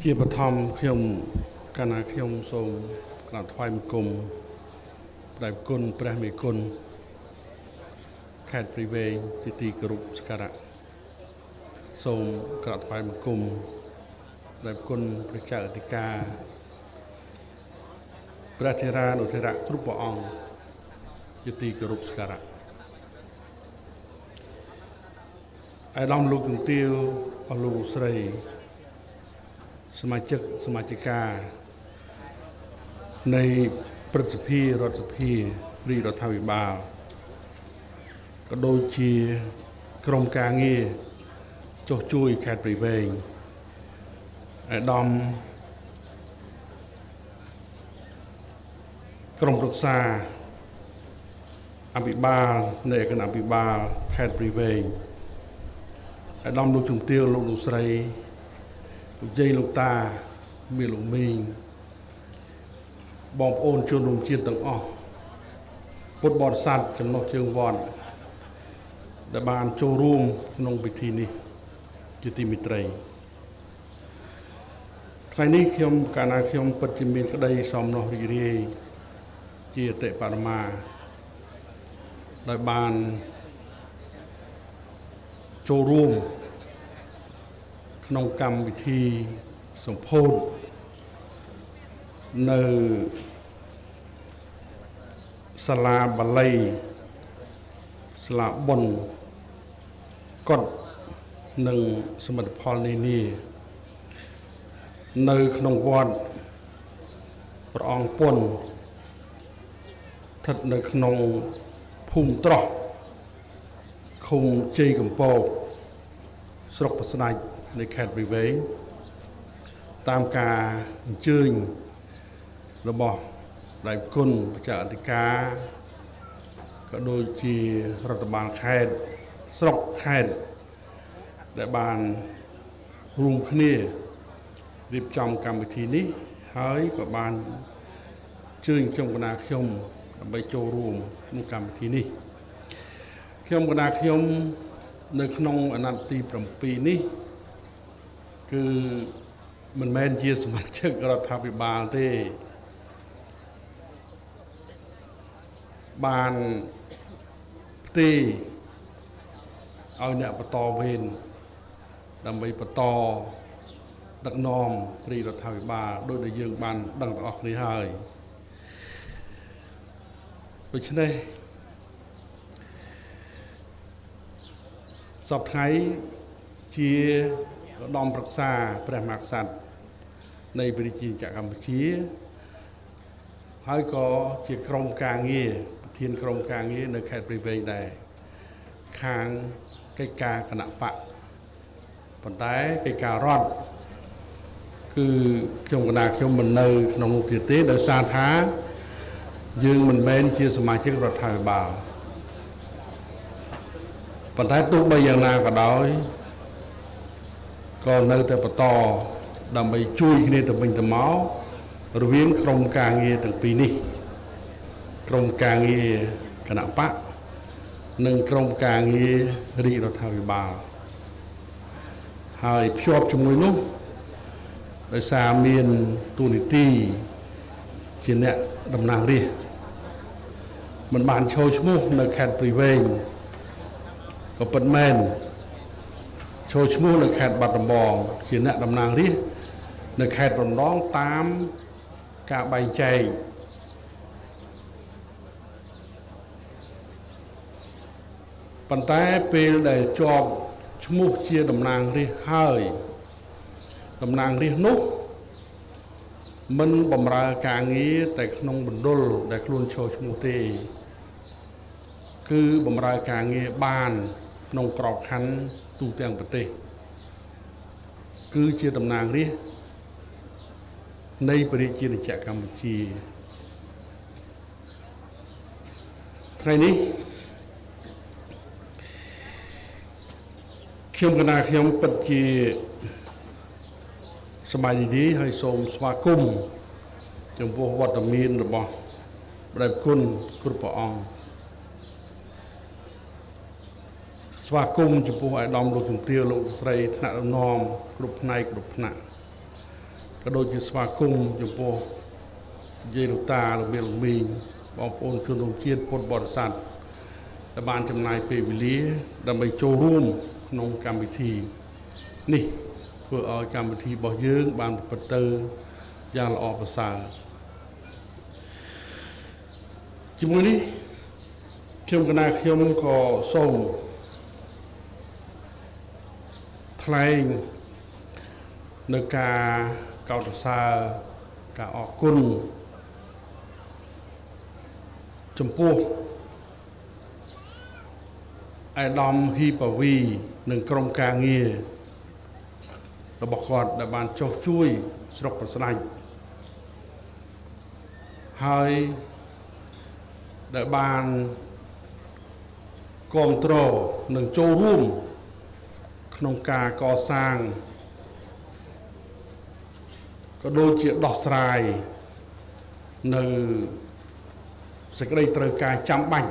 ជាបឋមខ្ញុំកាលណាខ្ញុំសូមក្រាបថ្វាយបង្គំព្រះគុណព្រះមេគុណខេត្តព្រៃវែងជាទីគោរពសក្ការៈសូមក្រាបថ្វាយបង្គំព្រះគុណព្រះចៅអធិការព្រះថេរានុថេរៈគ្រប់ព្រះអង្គជាទីគោរពសក្ការៈអាយដាមលោកជំទាវអស់លោកស្រីសមាជិកសមាជិកានៃព្រឹទ្ធសភារដ្ឋសភារាជរដ្ឋាភិបាលក៏ដូចជាក្រុមការងារចុះជួយខេត្តព្រៃវែងអាយដាមក្រុមប្រឹក្សាអភិបាលនៃគណៈអភិបាលខេត្តព្រៃវែងអាយដាមលោកជំទាវលោកលោកស្រីលោកយាយលោកតាមានលោកមីងបងប្អូនជនរួមជាតិទាំងអស់ពុទ្ធបរិស័ទចំណុះជើងវត្តដែលបានចូលរួមក្នុងពិធីនេះជាទីមេត្រីថ្ងៃនេះខ្ញុំកាលណាខ្ញុំពិតជាមានក្តីសោមនស្សរីករាយជាអតិបរមាដោយបានចូលរួមក្នុងកម្មវិធីសម្ពោធនៅសាលាបាលីសាលាបុណ្យកុដនិងសមិទ្ធផលនានានៅក្នុងវត្តព្រះអង្គពុនស្ថិតនៅក្នុងភូមិត្រោះឃុំជ័យកំពតស្រុកប្រស្ដាច់នៃខេត្តព្រៃវែងតាមការអញ្ជើញរបស់ដៃគុណព្រះអធិការក៏ដូចជារដ្ឋបាលខេត្តស្រុកខេត្តដែលបានរួមគ្នារៀបចំកម្មវិធីនេះហើយក៏បានអញ្ជើញខ្ញុំកណាខ្ញុំដើម្បីចូលរួមក្នុងកម្មវិធីនេះខ្ញុំកណាខ្ញុំនៅក្នុងអាណត្តិទី7នេះគឺមិនមែនជាសមាជិករដ្ឋាភិបាលទេបានផ្ទេរឲ្យអ្នកបន្តវេនដើម្បីបន្តដឹកនាំរាជរដ្ឋាភិបាលដោយដែលយើងបានដឹងទាំងអស់គ្នាហើយដូច្នេះសប្តាហ៍ថ្ងៃជាឧត្តមប្រឹក្សាព្រះមហាក្សត្រនៃប្រជាជាតិកម្ពុជាហើយក៏ជាក្រុមការងារប្រធានក្រុមការងារនៅខេត្តព្រៃវែងដែរខាងកិច្ចការគណៈបកប៉ុន្តែកិច្ចការរដ្ឋគឺខ្ញុំកណាខ្ញុំមិននៅក្នុងនោះទៀតទេដោយសារថាយើងមិនមែនជាសមាជិករដ្ឋាភិបាលប៉ុន្តែទោះបីយ៉ាងណាក៏ដោយក៏នៅតែបន្តដើម្បីជួយគ្នាទៅវិញទៅមករវាងក្រុមការងារទាំងពីរនេះក្រុមការងារគណៈបកនិងក្រុមការងាររាជរដ្ឋាភិបាលហើយភ្ជាប់ជាមួយនោះដោយសារមានតួនាទីជាអ្នកតំណាងរាស្ត្រមិនបានចូលឈ្មោះនៅខេត្តព្រៃវែងក៏ពិតមែនចូលឈ្មោះនៅខេត្តបាត់ដំបងជាអ្នកតំណាងរាស្ត្រនៅខេត្តបំណងតាមការបែងចែកប៉ុន្តែពេលដែលជាប់ឈ្មោះជាតំណាងរាស្ត្រហើយតំណាងរាស្ត្រនោះមិនបម្រើការងារតែក្នុងមណ្ឌលដែលខ្លួនចូលឈ្មោះទេគឺបម្រើការងារបានក្នុងក្របខ័ណ្ឌទូទាំងប្រទេសគឺជាតំណាងរាស្ត្រនៃប្រជាជាតិកម្ពុជាថ្ងៃនេះខ្ញុំកណាខ្ញុំពិតជាសប្បាយរីករាយហើយសូមស្វាគមន៍ចំពោះវត្តមានរបស់ព្រះគុណគ្រប់ព្រះអង្គស្វាគមន៍ចំពោះអាយដាមលោកជំទាវលោកស្រីថ្នាក់ដឹកនាំគ្រប់ផ្នែកគ្រប់ថ្នាក់ ក៏ដូចជាស្វាគមន៍ចំពោះយាយលោកតាលោកមាលោកមីងបងប្អូនជនរួមជាតិពុទ្ធបរិស័ទដែលបានចំណាយពេលវេលាដើម្បីចូលរួមក្នុងកម្មវិធីនេះធ្វើឲ្យកម្មវិធីរបស់យើងបានប្រព្រឹត្តទៅយ៉ាងល្អប្រសើរជាមួយនេះខ្ញុំកណាខ្ញុំក៏សូមថ្លែងនៅការកោតសរសើរការអរគុណចំពោះអាដាមហ៊ីប៉ាវីនិងក្រុមការងាររបស់គាត់ដែលបានចុះជួយស្រុកប្រស្ដាច់ហើយដែលបានគ្រប់គ្រងនិងចូលរួមក្នុងការកសាងក៏ដូចជាដោះស្រាយនៅសេចក្តីត្រូវការចាំបាច់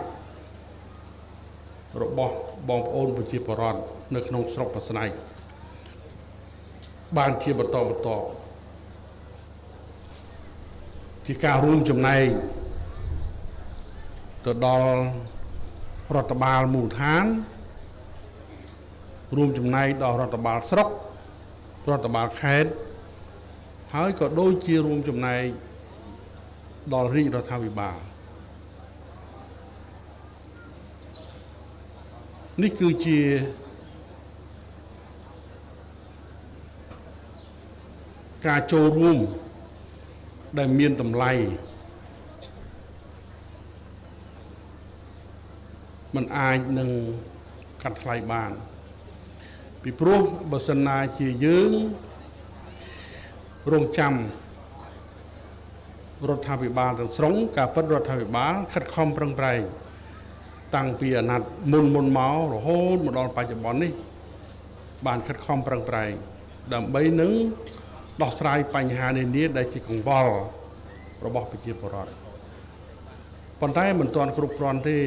របស់បងប្អូនប្រជាពលរដ្ឋនៅក្នុងស្រុកប្រស្ដាច់បានជាបន្តបន្ទាប់ជាការរួមចំណែកទៅដល់រដ្ឋបាលមូលដ្ឋានរួមចំណែកដល់រដ្ឋបាលស្រុករដ្ឋបាលខេត្តហើយក៏ដូចជារួមចំណែកដល់រាជរដ្ឋាភិបាលនេះគឺជាការចូលរួមដែលមានតម្លៃมันអាចនឹងកាត់ថ្លៃបានពីព្រោះបើសិនណាជាយើងរងចាំរដ្ឋាភិបាលទាំងស្រុងការពិតរដ្ឋាភិបាលខិតខំប្រឹងប្រែងតាំងពីអាណត្តិមុនមករហូតមកដល់បច្ចុប្បន្ននេះបានខិតខំប្រឹងប្រែងដើម្បីនឹងដោះស្រាយបញ្ហានានាដែលជាកង្វល់របស់ប្រជាពលរដ្ឋប៉ុន្តែមិនទាន់គ្រប់គ្រាន់ទេ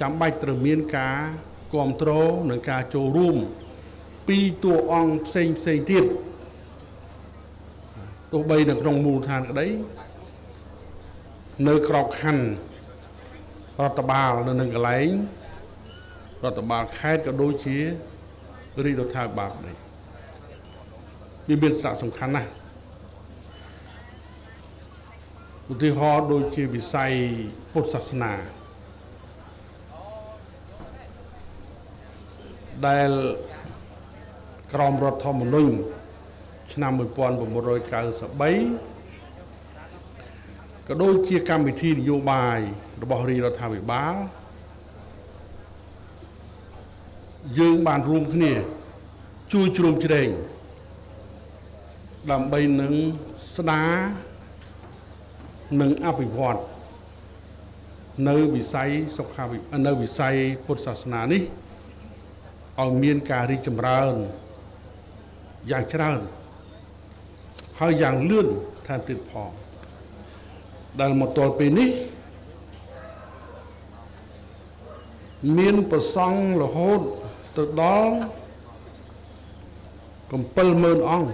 ចាំបាច់ត្រូវមានការគ្រប់គ្រងនិងការចូលរួមពីតួអង្គផ្សេងផ្សេងទៀតទោះបីនៅក្នុងមូលដ្ឋានក្តីនៅក្របខ័ណ្ឌរដ្ឋបាលនៅនឹងកន្លែងរដ្ឋបាលខេត្តក៏ដូចជារាជរដ្ឋាភិបាលក្តីវាមានសារៈសំខាន់ណាស់ឧទាហរណ៍ដូចជាវិស័យពុទ្ធសាសនាដែលក្រមរដ្ឋធម្មនុញ្ញឆ្នាំ1993ក៏ដូចជាកម្មវិធីនយោបាយរបស់រាជរដ្ឋាភិបាលយើងបានរួមគ្នាជួយជ្រោមជ្រែងដើម្បីនឹងស្ដារនិងអភិវឌ្ឍនៅវិស័យសុខាភិបាលនៅវិស័យពុទ្ធសាសនានេះឲ្យមានការរីកចម្រើនយ៉ាងច្រើនហើយយ៉ាងលឿនថែមទៀតផងដែលមកទល់ពេលនេះមានប្រសង់រហូតទៅដល់70000អង្គ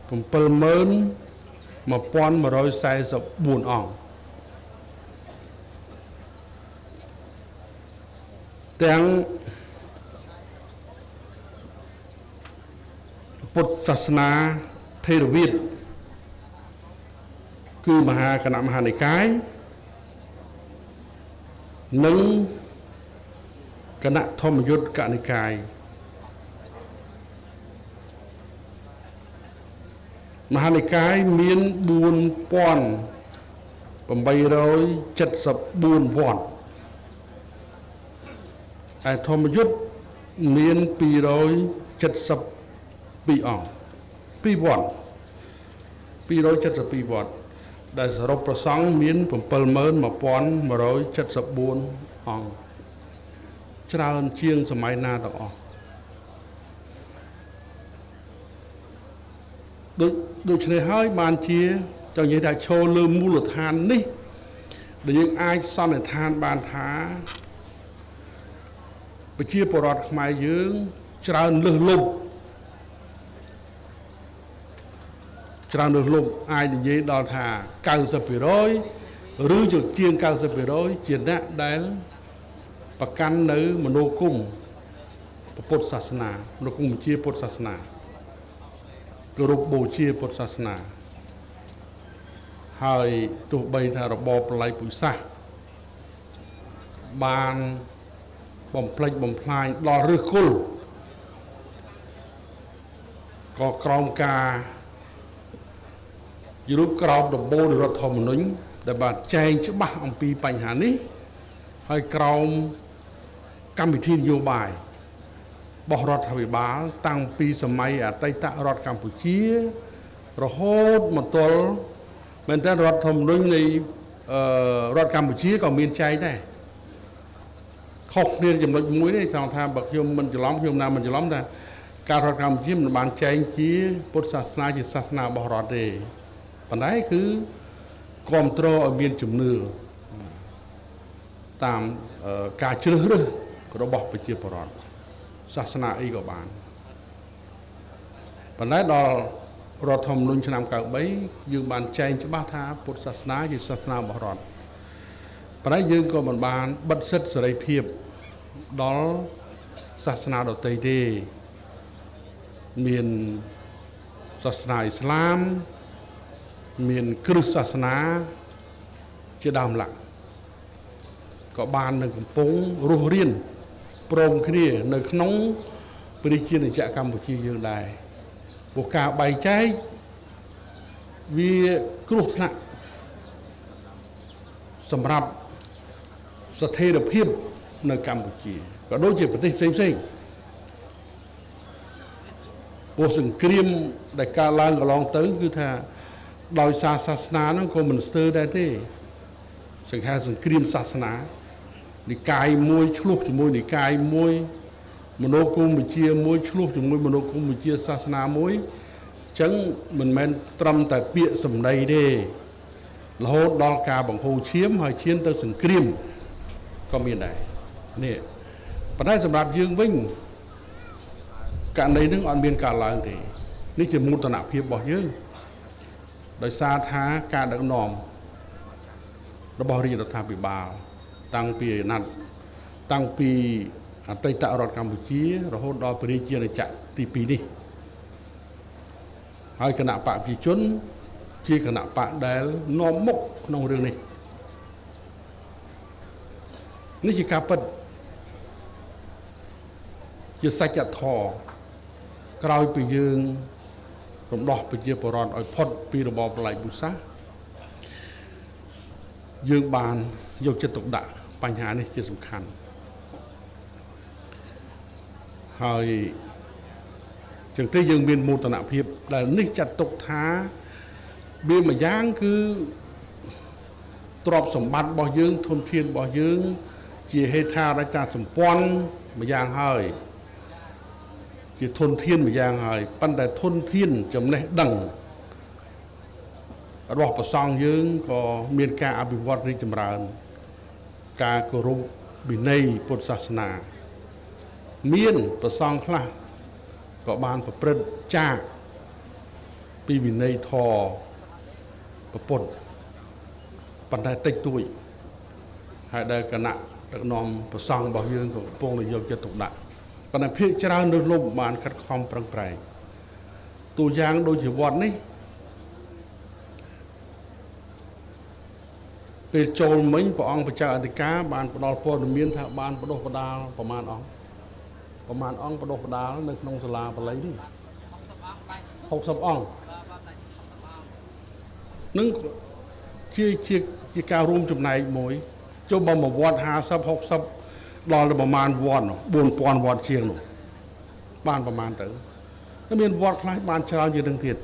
71144អង្គទាំងពុទ្ធសាសនាថេរវាទគឺមហាគណៈមហានិកាយនិងគណៈធម្មយុត្តកនិកាយមហានិកាយមាន4874វត្តឯធម្មយុត្តមាន272អង្គ2វត្ត272វត្តដែលសរុបប្រសង់មាន71174អង្គច្រើនជាងសម័យណាទាំងអស់ដូច្នេះហើយបានជាចង់និយាយថាឈរលើមូលដ្ឋាននេះដែលយើងអាចសន្និដ្ឋានបានថាប្រជាពលរដ្ឋខ្មែរយើង ច្រើនលើសលប់ច្រើនលើសលប់អាចនិយាយដល់ថា 90% ឬជាង 90% ជាអ្នកដែលប្រកាន់នៅមនោគមពុទ្ធសាសនាមនោគមជាពុទ្ធសាសនាគោរពបូជាពុទ្ធសាសនាហើយទោះបីថារបបប្រល័យពូជសាសន៍បានបំផ្លិចបំផ្លាញដល់ឫសគល់ក៏ក្រោមការរូបក្រោមដំបូលរដ្ឋធម្មនុញ្ញដែលបានចែងច្បាស់អំពីបញ្ហានេះហើយក្រោមកម្មវិធីនយោបាយរបស់រដ្ឋាភិបាលតាំងពីសម័យអតីតរដ្ឋកម្ពុជារហូតមកទល់មែនតើរដ្ឋធម្មនុញ្ញនៃរដ្ឋកម្ពុជាក៏មានចែងដែរខុសគ្នាចំណុចមួយនេះចង់ថាបើខ្ញុំមិនច្រឡំខ្ញុំណាមិនច្រឡំថាការរដ្ឋកម្ពុជាមិនបានចែងជាពុទ្ធសាសនាជាសាសនារបស់រដ្ឋទេប៉ុន្តែគឺគ្រប់គ្រងឲ្យមានជំនឿតាមការជ្រើសរើសរបស់ប្រជាពលរដ្ឋសាសនាអីក៏បានប៉ុន្តែដល់រដ្ឋធម្មនុញ្ញឆ្នាំ93យើងបានចែងច្បាស់ថាពុទ្ធសាសនាជាសាសនារបស់រដ្ឋប៉ុន្តែយើងក៏មិនបានបិទសិទ្ធិសេរីភាពដល់សាសនាដទៃទេមានសាសនាអ៊ីស្លាមមានគ្រឹះសាសនាជាដើមឡាក់ក៏បាននឹងកំពុងរស់រានព្រមគ្នានៅក្នុងប្រជាជាតិកម្ពុជាយើងដែរព្រោះការបែងចែកវាគ្រោះថ្នាក់សម្រាប់ស្ថិរភាពនៅកម្ពុជាក៏ដូចជាប្រទេសផ្សេងផ្សេងព្រោះសង្គ្រាមដែលកើតឡើងកន្លងទៅគឺថាដោយសារសាសនាហ្នឹងក៏មិនស្ទើរដែរទេសង្គ្រាមសាសនានិកាយមួយឆ្លោះជាមួយនិកាយមួយមនោគមវិជ្ជាមួយឆ្លោះជាមួយមនោគមវិជ្ជាសាសនាមួយអញ្ចឹងមិនមែនត្រឹមតែពាក្យសម្ដីទេរហូតដល់ការបង្ហូរឈាមហើយឈានទៅសង្គ្រាមក៏មានដែរនេះប៉ុន្តែសម្រាប់យើងវិញករណីនឹងអត់មានការឡើងទេនេះជាមោទនភាពរបស់យើងដោយសារថាការដឹកនាំរបស់រាជរដ្ឋាភិបាលតាំងពីអាណត្តិតាំងពីអតីតរដ្ឋកម្ពុជារហូតដល់ព្រះរាជាណាចក្រទី2នេះហើយគណៈបកប្រជាជនជាគណៈបកដែលនាំមុខក្នុងរឿងនេះនេះជាការពិតជាសច្ចធម៌ក្រោយពីយើងរំដោះប្រជាពលរដ្ឋឲ្យផុតពីរបបប្រល័យពូជសាសន៍យើងបានយកចិត្តទុកដាក់បញ្ហានេះជាសំខាន់ហើយជាងទេយើងមានមោទនភាពដែលនេះចាត់ទុកថាវាមួយយ៉ាងគឺទ្រព្យសម្បត្តិរបស់យើងធនធានរបស់យើងជាហេដ្ឋារចនាសម្ព័ន្ធមួយយ៉ាងហើយជាធនធានមួយយ៉ាងហើយប៉ុន្តែធនធានចំណេះដឹងរបស់ព្រះសង្ឃយើងក៏មានការអភិវឌ្ឍរីកចម្រើនការគោរពវិន័យពុទ្ធសាសនាមានព្រះសង្ឃខ្លះក៏បានប្រព្រឹត្តចាកពីវិន័យធម៌ពុទ្ធប៉ុន្តែតិចតួចហើយដែលគណៈដឹកនាំព្រះសង្ឃរបស់យើងក៏កំពុងតែយកចិត្តទុកដាក់ប៉ុន្តែភាគច្រើននៅលំបានខិតខំប្រឹងប្រែងតួយ៉ាងដូចជាវត្តនេះពេលចូលមិញព្រះអង្គព្រះចៅអធិការបានផ្ដល់ព័ត៌មានថាបានបដិបដាលប្រមាណអង្គបដិបដាលនៅក្នុងសាលាបាលីនេះ60អង្គនឹងជាការរួមចំណែកមួយចុះបើមួយវត្ត50 60ដល់ទៅប្រមាណវត្ត4000វត្តជាងនោះបានប្រមាណទៅមានវត្តខ្លះបានច្រើនជាងនឹងទៀត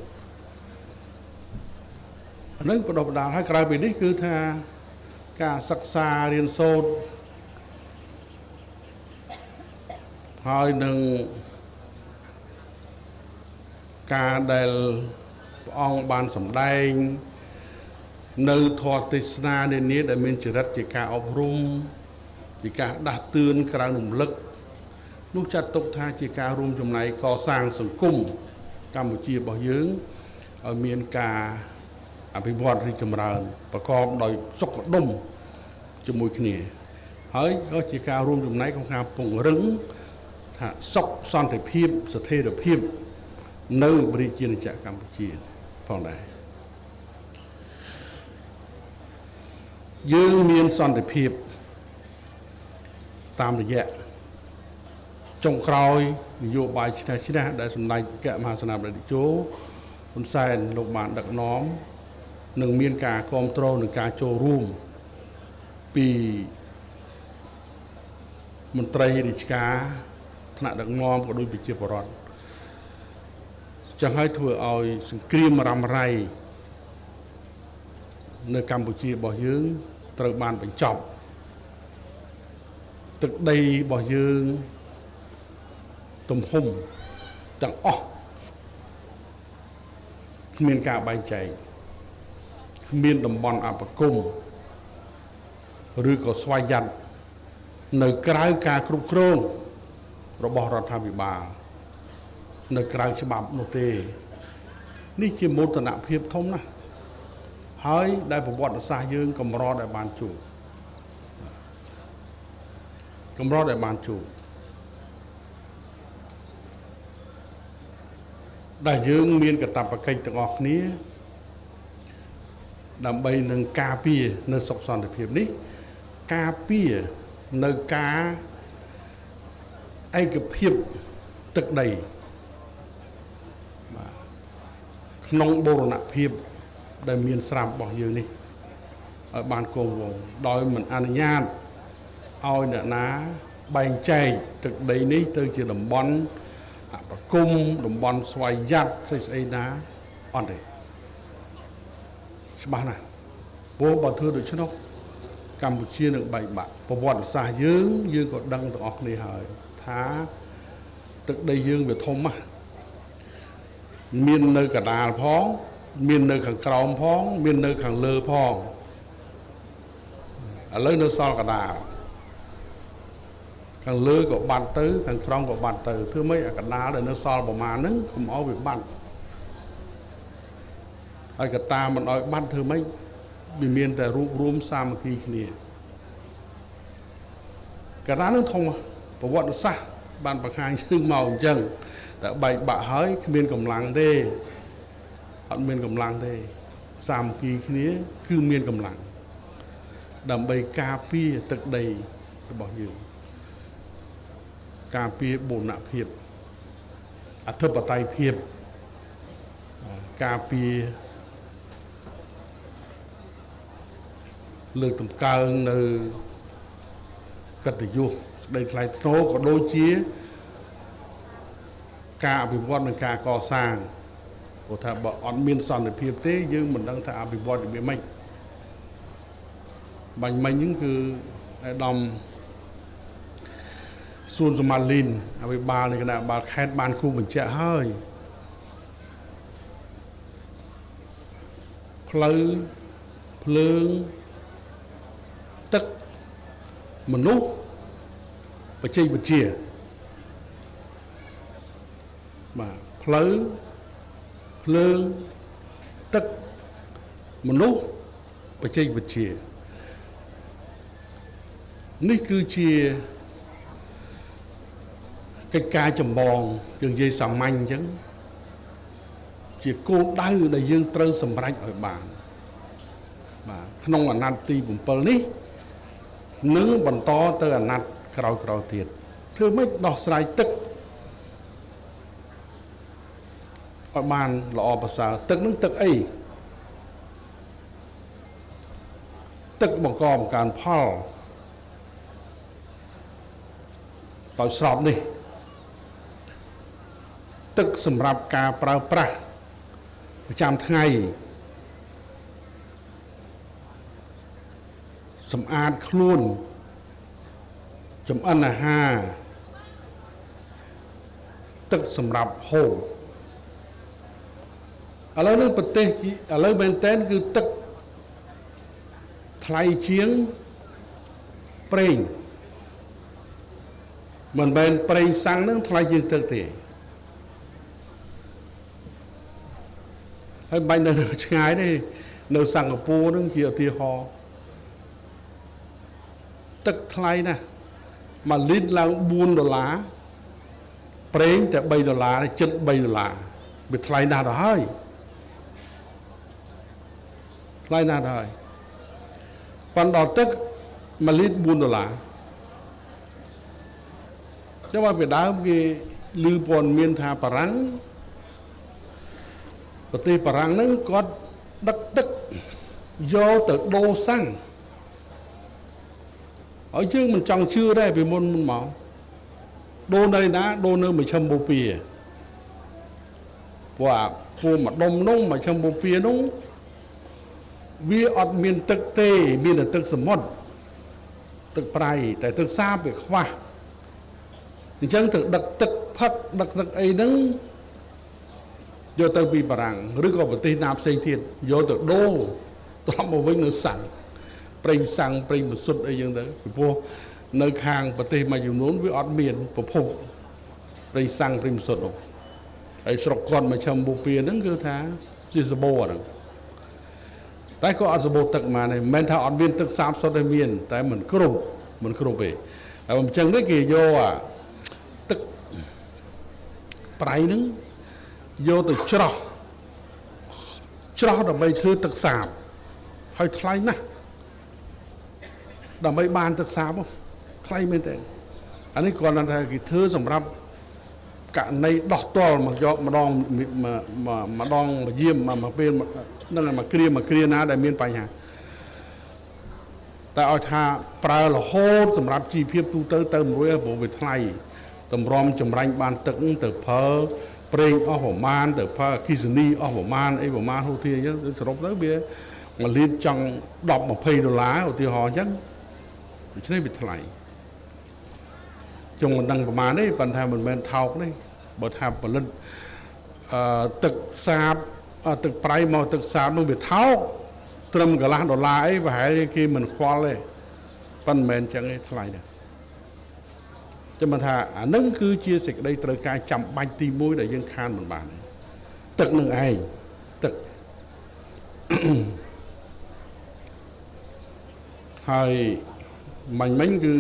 អានឹងបដិបដាលហើយក្រៅពីនេះគឺថាការសិក្សារៀនសូត្រហើយនឹងការដែលព្រះអង្គបានសម្ដែងនៅធម៌ទេសនានានាដែលមានចរិតជាការអប់រំជាការដាស់តឿនក្រៅរំលឹក នោះចាត់ទុកថាជាការរួមចំណែកកសាងសង្គមកម្ពុជារបស់យើងឲ្យមានការអភិវឌ្ឍរីកចម្រើនប្រកបដោយសុខដុមជាមួយគ្នាហើយក៏ជាការរួមចំណែកក្នុងការពង្រឹងថាសុខសន្តិភាពស្ថិរភាពនៅប្រជាជាតិកម្ពុជាផងដែរយើងមានសន្តិភាពតាមរយៈចុងក្រោយនយោបាយឈ្នះឈ្នះដែលសម្ដេចគណៈមហាសេនាបតីតេជោហ៊ុនសែនលោកបានដឹកនាំនិងមានការគ្រប់គ្រងនិងការចូលរួមពីមន្ត្រីរាជការថ្នាក់ដឹកនាំក៏ដូចប្រជាពលរដ្ឋចឹងហើយធ្វើឲ្យសង្គ្រាមរ៉ាំរ៉ៃនៅកម្ពុជារបស់យើងត្រូវបានបញ្ចប់ទឹកដីរបស់យើងទំហំទាំងអស់គ្មានការបែងចែកគ្មានតំបន់អបគមឬក៏ស្វយ័តនៅក្រៅការគ្រប់គ្រងរបស់រដ្ឋាភិបាលនៅក្រៅច្បាប់នោះទេនេះជាមោទនភាពធំណាស់ហើយដែលប្រវត្តិសាស្ត្រយើងកម្រដែលបានជួបកម្រដែលបានជួបដែលយើងមានកាតព្វកិច្ចទាំងអស់គ្នាដើម្បីនឹងការពារនៅសុខសន្តិភាពនេះការពារនៅការឯកភាពទឹកដីបាទក្នុងបូរណភាពដែលមានស្រាប់របស់យើងនេះឲ្យបានគង់វង្សដោយមិនអនុញ្ញាតឲ្យអ្នកណាបែងចែកទឹកដីនេះទៅជាតំបន់អបគមតំបន់ស្វយ័តស្អីស្អីណាអត់ទេច្បាស់ណាស់ព្រោះបើធ្វើដូច្នោះកម្ពុជានឹងបែកបាក់ប្រវត្តិសាស្ត្រយើងយើងក៏ដឹងទាំងអស់គ្នាហើយថាទឹកដីយើងវាធំណាស់មាននៅកណ្ដាលផងមាននៅខាងក្រោមផងមាននៅខាងលើផងឥឡូវនៅសល់កណ្ដាលខាងលើក៏បាត់ទៅខាងក្រោមក៏បាត់ទៅធ្វើម៉េចអាកណ្ដាលដែលនៅសល់ប្រមាណហ្នឹងកុំឲ្យវាបាត់ហើយកតាមិនឲ្យបាត់ធ្វើម៉េចវាមានតែរួបរួមសាមគ្គីគ្នាកណ្ដាលនឹងធំប្រវត្តិសាស្ត្របានបង្ហាញយើងមកអញ្ចឹងតែបែកបាក់ហើយគ្មានកម្លាំងទេអត់មានកម្លាំងទេសាមគ្គីគ្នាគឺមានកម្លាំងដើម្បីការពារទឹកដីរបស់យើងការពារបូរណភាពអធិបតេយ្យភាពការពារលើកតម្កើងនៅកិត្តិយសស្ដីថ្លៃថ្នូរក៏ដូចជាការអភិវឌ្ឍនិងការកសាងព្រោះថាបើអត់មានសន្តិភាពទេយើងមិនដឹងថាអភិវឌ្ឍរបៀបម៉េចបាញ់មិញហ្នឹងគឺអាដាមសួនសមាលីនអភិបាលនៃគណៈបាលខេត្តបានគូបញ្ជាក់ហើយផ្លូវភ្លើងទឹកមនុស្សបច្ចេកវិទ្យាបាទផ្លូវភ្លើងទឹកមនុស្សបច្ចេកវិទ្យានេះគឺជាកិច្ចការចម្បងយើងនិយាយសាមញ្ញអញ្ចឹងជាគោលដៅដែលយើងត្រូវសម្រេចឲ្យបានបាទក្នុងអាណត្តិទី7នេះនឹងបន្តទៅអាណត្តិក្រោយៗទៀតធ្វើម៉េចដោះស្រាយទឹកឲ្យបានល្អប្រសើរទឹកនឹងទឹកអីទឹកបង្កបង្កើនផលដោយស្របនេះទឹកសម្រាប់ការប្រើប្រាស់ប្រចាំថ្ងៃសម្អាតខ្លួនចម្អិនអាហារទឹកសម្រាប់ហូបឥឡូវនេះប្រទេសឥឡូវមែនតើគឺទឹកថ្លៃជាងប្រេង មិនមែនប្រេងសាំងនឹងថ្លៃជាងទឹកទេហើយបាញ់នៅឆ្ងាយនេះនៅសិង្ហបុរីនឹងជាឧទាហរណ៍ទឹកថ្លៃណាស់1លីត្រឡើង4ដុល្លារប្រេងតែ3ដុល្លារជិត3ដុល្លារវាថ្លៃណាស់ទៅហើយថ្លៃណាស់ទៅហើយប៉ុន្តែដល់ទឹក1លីត្រ4ដុល្លារចឹងមកពីដើមគេឮព័ត៌មានថាបារាំងប្រទេសបារាំងហ្នឹងគាត់ដឹកទឹកយកទៅដូរសាំងហើយយើងមិនចង់ជឿដែរពីមុនមកដូរនៅណាដូរនៅមជ្ឈិមបូព៌ាព្រោះអាពួម្ដុំនោះមជ្ឈិមបូព៌ានោះវាអត់មានទឹកទេមានតែទឹកសមុទ្រទឹកប្រៃតែទឹកសាបវាខ្វះអញ្ចឹងទៅដឹកទឹកផឹកដឹកទឹកអីហ្នឹងយកទៅពីបារាំងឬក៏ប្រទេសណាផ្សេងទៀតយកទៅដូរត្រឡប់មកវិញនៅសាំងប្រេងសាំងប្រេងម៉ាស៊ុតអីចឹងទៅពីព្រោះនៅខាងប្រទេសមួយចំនួនវាអត់មានប្រភពប្រេងសាំងប្រេងម៉ាស៊ុតនោះហើយស្រុកគាត់មកឈឹមបូព៌ាហ្នឹងគឺថាជាសបោហ្នឹងតែក៏អត់សបោទឹកមកទេមិនមែនថាអត់មានទឹកសាបសុទ្ធទេមានតែមិនគ្រប់ទេហើយអញ្ចឹងនេះគេយកអាទឹកប្រៃហ្នឹងយកទៅច្រោះដើម្បីធ្វើទឹកសាបហើយថ្លៃណាស់ដើម្បីបានទឹកសាបថ្លៃមែនទេអានេះគាត់ថាគេធ្វើសម្រាប់ករណីដោះទាល់មកយកម្ដងម្ដងមកយាមមកពេលនឹងមកគ្រាណាដែលមានបញ្ហាតែឲ្យថាប្រើរហូតសម្រាប់ជីវភាពទូទៅទៅមិនរួចព្រោះវាថ្លៃតម្រាំចម្រាញ់បានទឹកទៅប្រើប្រេងអស់ប្រមាណទៅប្រើអគ្គិសនីអស់ប្រមាណអីប្រមាណហូរធាអញ្ចឹងសរុបទៅវា1លីត្រចង់10 20ដុល្លារឧទាហរណ៍អញ្ចឹងដូច្នេះវាថ្លៃខ្ញុំមិនដឹងប្រមាណទេប៉ុន្តែមិនមែនថោកទេបើថាផលិតទឹកសាបទឹកប្រៃមកទឹកសាបនោះវាថោកត្រឹមកន្លះដុល្លារអីប្រហែលគេមិនខ្វល់ទេប៉ុន្តែមិនមែនអញ្ចឹងទេថ្លៃណាស់ចាំមិនថាអានឹងគឺជាសេចក្តីត្រូវការចាំបាច់ទី1ដែលយើងខានមិនបានទឹកនឹងឯងទឹកហើយមិញគឺ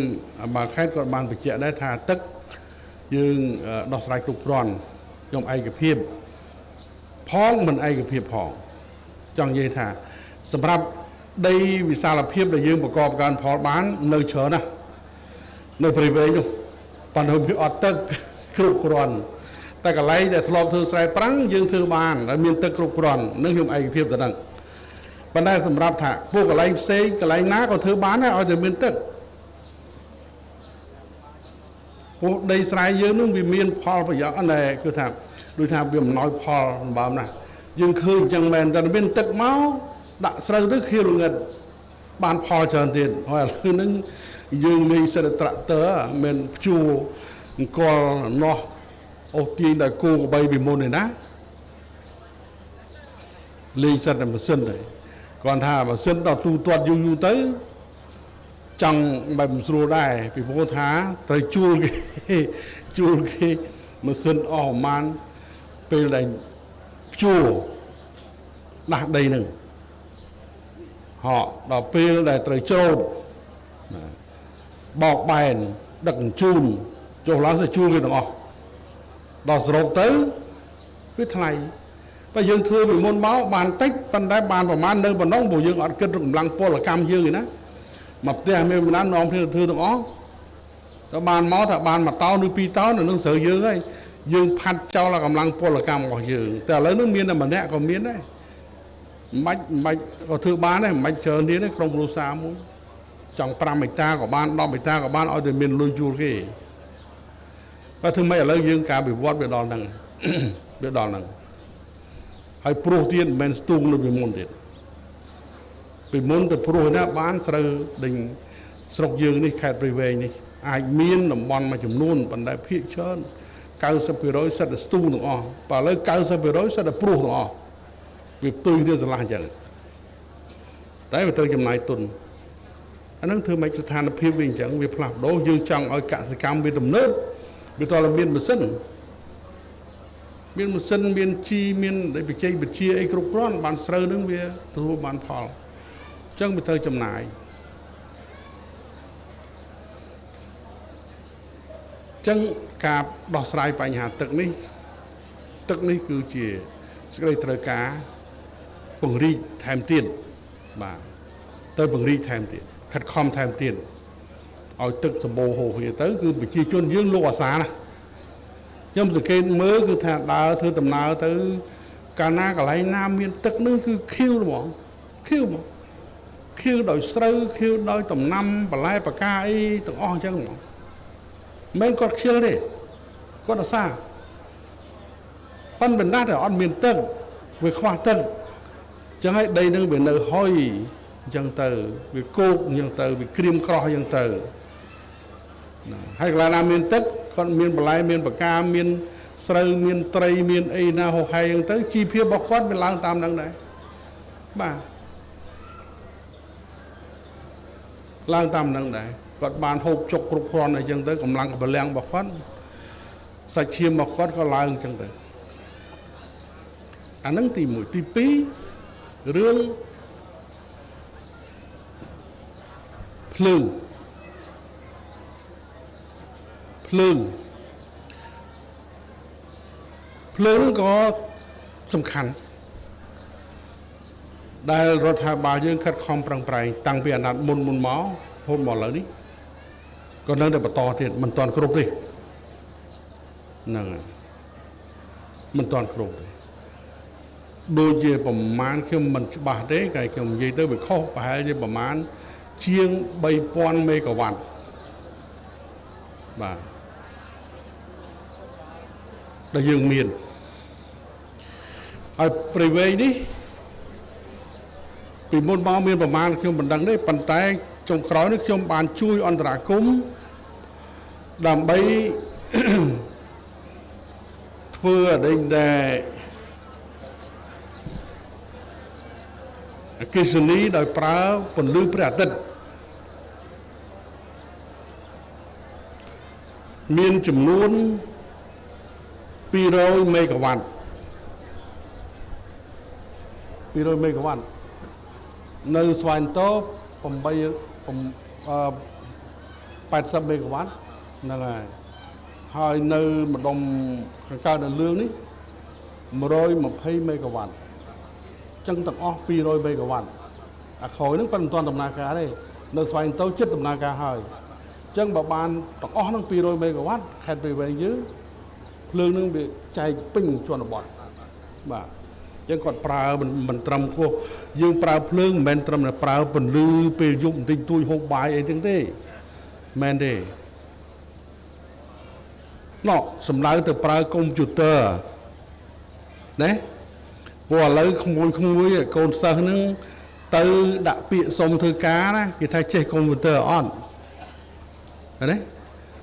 បាខេតគាត់បានបញ្ជាក់ដែរថាទឹកយើងដោះស្រាយគ្រប់គ្រាន់ខ្ញុំឯកភាពផងមិនឯកភាពផងចង់និយាយថាសម្រាប់ដីវិសាលភាពដែលយើងប្រកបការផលបាននៅច្រើនណាស់នៅព្រៃវែងនោះប៉ុន្តែវាអត់ទឹកគ្រប់គ្រាន់តែកន្លែងដែលធ្លាប់ធ្វើស្រែប្រាំងយើងធ្វើបានហើយមានទឹកគ្រប់គ្រាន់នឹងខ្ញុំឯកភាពទៅនឹងប៉ុន្តែសម្រាប់ថាពួកកន្លែងផ្សេងកន្លែងណាក៏ធ្វើបានដែរឲ្យតែមានទឹកពួកដីស្រែយើងនឹងវាមានផលប្រយោជន៍ណែគឺថាដូចថាវាមិនណយផលសម្បើមណាស់យើងឃើញអញ្ចឹងមែនតែមានទឹកមកដាក់ស្រូវទៅខៀវងឹតបានផលច្រើនទៀតហើយឥឡូវហ្នឹងយើងលេងសិតត្រាក់ទ័រមិនព្យួរអង្គលនោះអូសទាញដល់គោក្របីពីមុនឯណាលេងសិតតែម៉ាស៊ីនទេគាត់ថាម៉ាស៊ីនដល់ទូទាត់យូរយូរទៅចង់បែបមិនស្រួលដែរពីព្រោះថាត្រូវជួលគេជួលគេម៉ាស៊ីនអស់ប្រហែលពេលដែលព្យួរដាស់ដីនឹងហក់ដល់ពេលដែលត្រូវច្រូតបោកបែនដឹកជញ្ជូនចុះឡើងទៅជួលគេទាំងអស់ដល់សរុបទៅវាថ្លៃបើយើងធ្វើពីមុនមកបានតិចប៉ុន្តែបានប្រមាណនៅប៉ុណ្ណឹងព្រោះយើងអត់គិតកម្លាំងពលកម្មយើងទេណាមកផ្ទះមានបណ្ដានាំគ្នាធ្វើទាំងអស់តើបានមកថាបាន1តោនឬ2តោននៅនឹងស្រូវយើងហើយយើងផាត់ចោលកម្លាំងពលកម្មរបស់យើងតែឥឡូវនេះមានតែម្នាក់ក៏មានដែរមិនបាច់ក៏ធ្វើបានដែរមិនបាច់ច្រើនទៀតទេក្រុមគ្រួសារមួយចង់5ហិកតាក៏បាន10ហិកតាក៏បានឲ្យតែមានលុយជួលគេបើធ្វើម៉េចឥឡូវយើងការវិវត្តវាដល់ហ្នឹងវាដល់ហ្នឹងហើយព្រោះទៀតមិនមែនស្ទូងនៅពីមុនទៀតពីមុនទៅព្រោះណាបានស្រូវដេញស្រុកយើងនេះខេត្តព្រៃវែងនេះអាចមានតំបន់មួយចំនួនប៉ុន្តែភាគច្រើន 90% សិតតែស្ទូងទាំងអស់បើឥឡូវ 90% សិតតែព្រោះទាំងអស់វាផ្ទុយគ្នាស្រឡះអញ្ចឹងតែវាត្រូវចំណាយទុន អានឹងធ្វើម៉េចស្ថានភាពវាអញ្ចឹងវាផ្លាស់ប្ដូរយើងចង់ឲ្យកសិកម្មវាទំនើបវាតើមានម៉ាស៊ីនមានជីមានបច្ចេកវិទ្យាអីគ្រប់គ្រាន់បានស្រូវនឹងវាទទួលបានផលអញ្ចឹងវាត្រូវចំណាយអញ្ចឹងការដោះស្រាយបញ្ហាទឹកនេះគឺជាសេចក្តីត្រូវការពង្រីកថែមទៀតបាទទៅពង្រីកថែមទៀតខិតខំថែមទៀតឲ្យទឹកសម្បូរហូរគ្នាទៅគឺប្រជាជនយើងលោកអាសាណាខ្ញុំសង្កេតមើលគឺថាដើរធ្វើដំណើរទៅកាលណាកន្លែងណាមានទឹកនឹងគឺខៀវហ្មងខៀវហ្មងខៀវដោយស្រូវខៀវដោយដំណាំបន្លែបកាអីទាំងអស់អញ្ចឹងហ្មងមិនគាត់ខ្ជិលទេគាត់អាសាប៉ុន្តែណាស់តែអត់មានទឹកវាខ្វះទឹកអញ្ចឹងហើយដីនឹងវានៅហុយអញ្ចឹងទៅវាគោកអញ្ចឹងទៅវាក្រៀមក្រោះអញ្ចឹងទៅណាហើយកន្លែងណាមានទឹកគាត់មានបន្លែមានបកាមានស្រូវមានត្រីមានអីណាហោហែអញ្ចឹងទៅជីវភាពរបស់គាត់វាឡើងតាមនឹងដែរបាទឡើងតាមនឹងដែរគាត់បានហូបចុកគ្រប់គ្រាន់អញ្ចឹងទៅកម្លាំងកម្លាំងរបស់គាត់សាច់ឈាមរបស់គាត់ក៏ឡើងអញ្ចឹងទៅអានឹងទី1ទី2រឿងភ្លើងភ្លើងក៏សំខាន់ដែលរដ្ឋាភិបាលយើងខិតខំប្រឹងប្រែងតាំងពីអាណត្តិមុនមករហូតមកឥឡូវនេះក៏នៅតែបន្តទៀតមិនទាន់គ្រប់ទេហ្នឹងហើយមិនទាន់គ្រប់ទេដូចជាប្រមាណខ្ញុំមិនច្បាស់ទេតែខ្ញុំនិយាយទៅវាខុសប្រហែលជាប្រមាណជាង3000មេហ្គាវ៉ាត់បាទដែលយើងមានហើយព្រៃវែងនេះពីមុនមកមានប្រមាណខ្ញុំមិនដឹងទេប៉ុន្តែចុងក្រោយនេះខ្ញុំបានជួយអន្តរាគមន៍ដើម្បីធ្វើអីដែលអគ្គិសនីដោយប្រើពន្លឺព្រះអាទិត្យមានចំនួន200មេហ្គាវ៉ាត់200មេហ្គាវ៉ាត់នៅស្វាយតោ80មេហ្គាវ៉ាត់ហ្នឹងហើយហើយនៅម្ដុំខាងកើតនៅលឿងនេះ120មេហ្គាវ៉ាត់ចឹងទាំងអស់200មេហ្គាវ៉ាត់អាក្រោយហ្នឹងប៉ុន្តែមិនទាន់ដំណើរការទេនៅស្វែងទៅចិត្តដំណើរការហើយចឹងបើបានទាំងអស់ហ្នឹង200មេហ្គាវ៉ាត់ខេត្តព្រៃវែងយើងភ្លើងហ្នឹងវាចែកពេញជនបទបាទចឹងគាត់ប្រើមិនត្រឹមគោះយើងប្រើភ្លើងមិនមែនត្រឹមតែប្រើពន្លឺពេលយប់បន្តិចតួចហូបបាយអីចឹងទេមែនទេណោះសំដៅទៅប្រើកុំព្យូទ័រណាព្រោះឥឡូវក្មួយៗកូនសិស្សហ្នឹងទៅដាក់ពាក្យសុំធ្វើការណាគេថាចេះកុំព្យូទ័រអត់ណា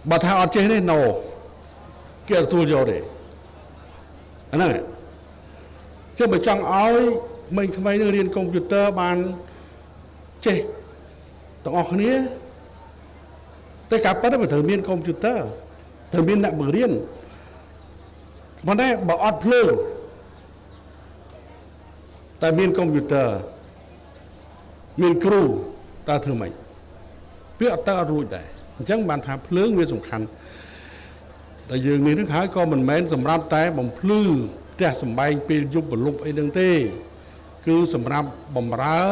បើថាអត់ចេះទេណូគេអត់ទទួលយកទេអាហ្នឹងចឹងបើចង់ឲ្យក្មេងៗនឹងរៀនកុំព្យូទ័របានចេះទាំងអស់គ្នាតែការពិតវាត្រូវមានកុំព្យូទ័រត្រូវមានអ្នកបង្រៀនប៉ុន្តែបើអត់ភ្លើងតែមានកុំព្យូទ័រមានគ្រូតើធ្វើម៉េចវាអត់ទៅអត់រួចដែរអញ្ចឹងបានថាភ្លើងវាសំខាន់តែយើងនេះនឹងហើយក៏មិនមែនសម្រាប់តែបំភ្លឺផ្ទះសម្បែងពេលយប់ប្រលប់អីនឹងទេគឺសម្រាប់បំរើ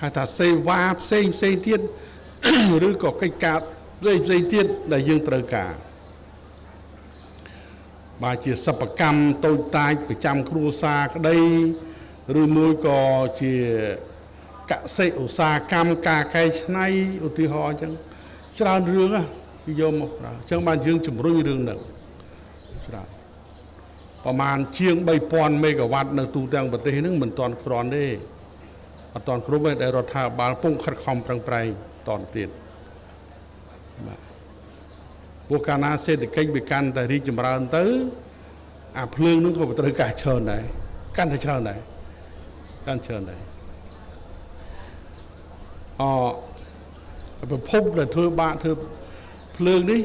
ហៅថាសេវាផ្សេងផ្សេងទៀតឬក៏កិច្ចការផ្សេងផ្សេងទៀតដែលយើងត្រូវការបាទជាសិប្បកម្មតូចតាចប្រចាំគ្រួសារក្តីឬមួយក៏ជាកសិឧស្សាហកម្មការកែច្នៃឧទាហរណ៍អញ្ចឹងច្រើនរឿងណាគេយកមកប្រើអញ្ចឹងបានយើងជំរុញរឿងហ្នឹងច្រើនប្រមាណជាង3000មេហ្គាវ៉ាត់នៅទូទាំងប្រទេសហ្នឹងមិនទាន់គ្រាន់ទេអត់ទាន់គ្រប់ទេដែលរដ្ឋាភិបាលពងខិតខំប្រឹងប្រែងតនទៀតបាទព្រោះកាលណាសេដ្ឋកិច្ចវាកាន់តែរីកចម្រើនទៅអាភ្លើងហ្នឹងក៏ត្រូវការច្រើនដែរកាន់តែច្រើនដែរកាន់ច្រើនដែរអ ប្រភពដែលធ្វើបាក់ធ្វើភ្លើងនេះ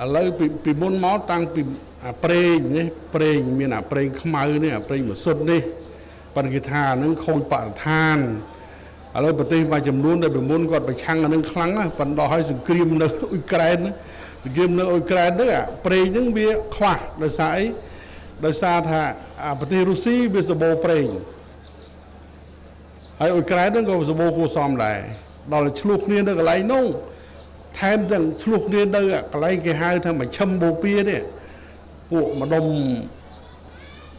ឥឡូវពីមុនមកតាំងពីអាប្រេងនេះប្រេងមានអាប្រេងខ្មៅនេះអាប្រេងម៉ាស៊ុតនេះប៉ុន្តែគេថាអានឹងខូចបរិស្ថានឥឡូវប្រទេសមួយចំនួនដែលពីមុនគាត់ប្រឆាំងអានឹងខ្លាំងណាស់ប៉ុន្តែដល់ឲ្យសង្គ្រាមនៅអ៊ុយក្រែនសង្គ្រាមនៅអ៊ុយក្រែនហ្នឹងអាប្រេងហ្នឹងវាខ្វះដោយសារអីដោយសារថាអាប្រទេសរុស្ស៊ីវាសម្បូរប្រេងហើយអ៊ុយក្រែនហ្នឹងក៏សម្បូរគួរសមដែរដល់ឆ្លោះគ្នានៅកន្លែងនោះថែមទាំងឆ្លោះគ្នានៅកន្លែងគេហៅថាមជ្ឈិមបូព៌ានេះពួកម្ដុំ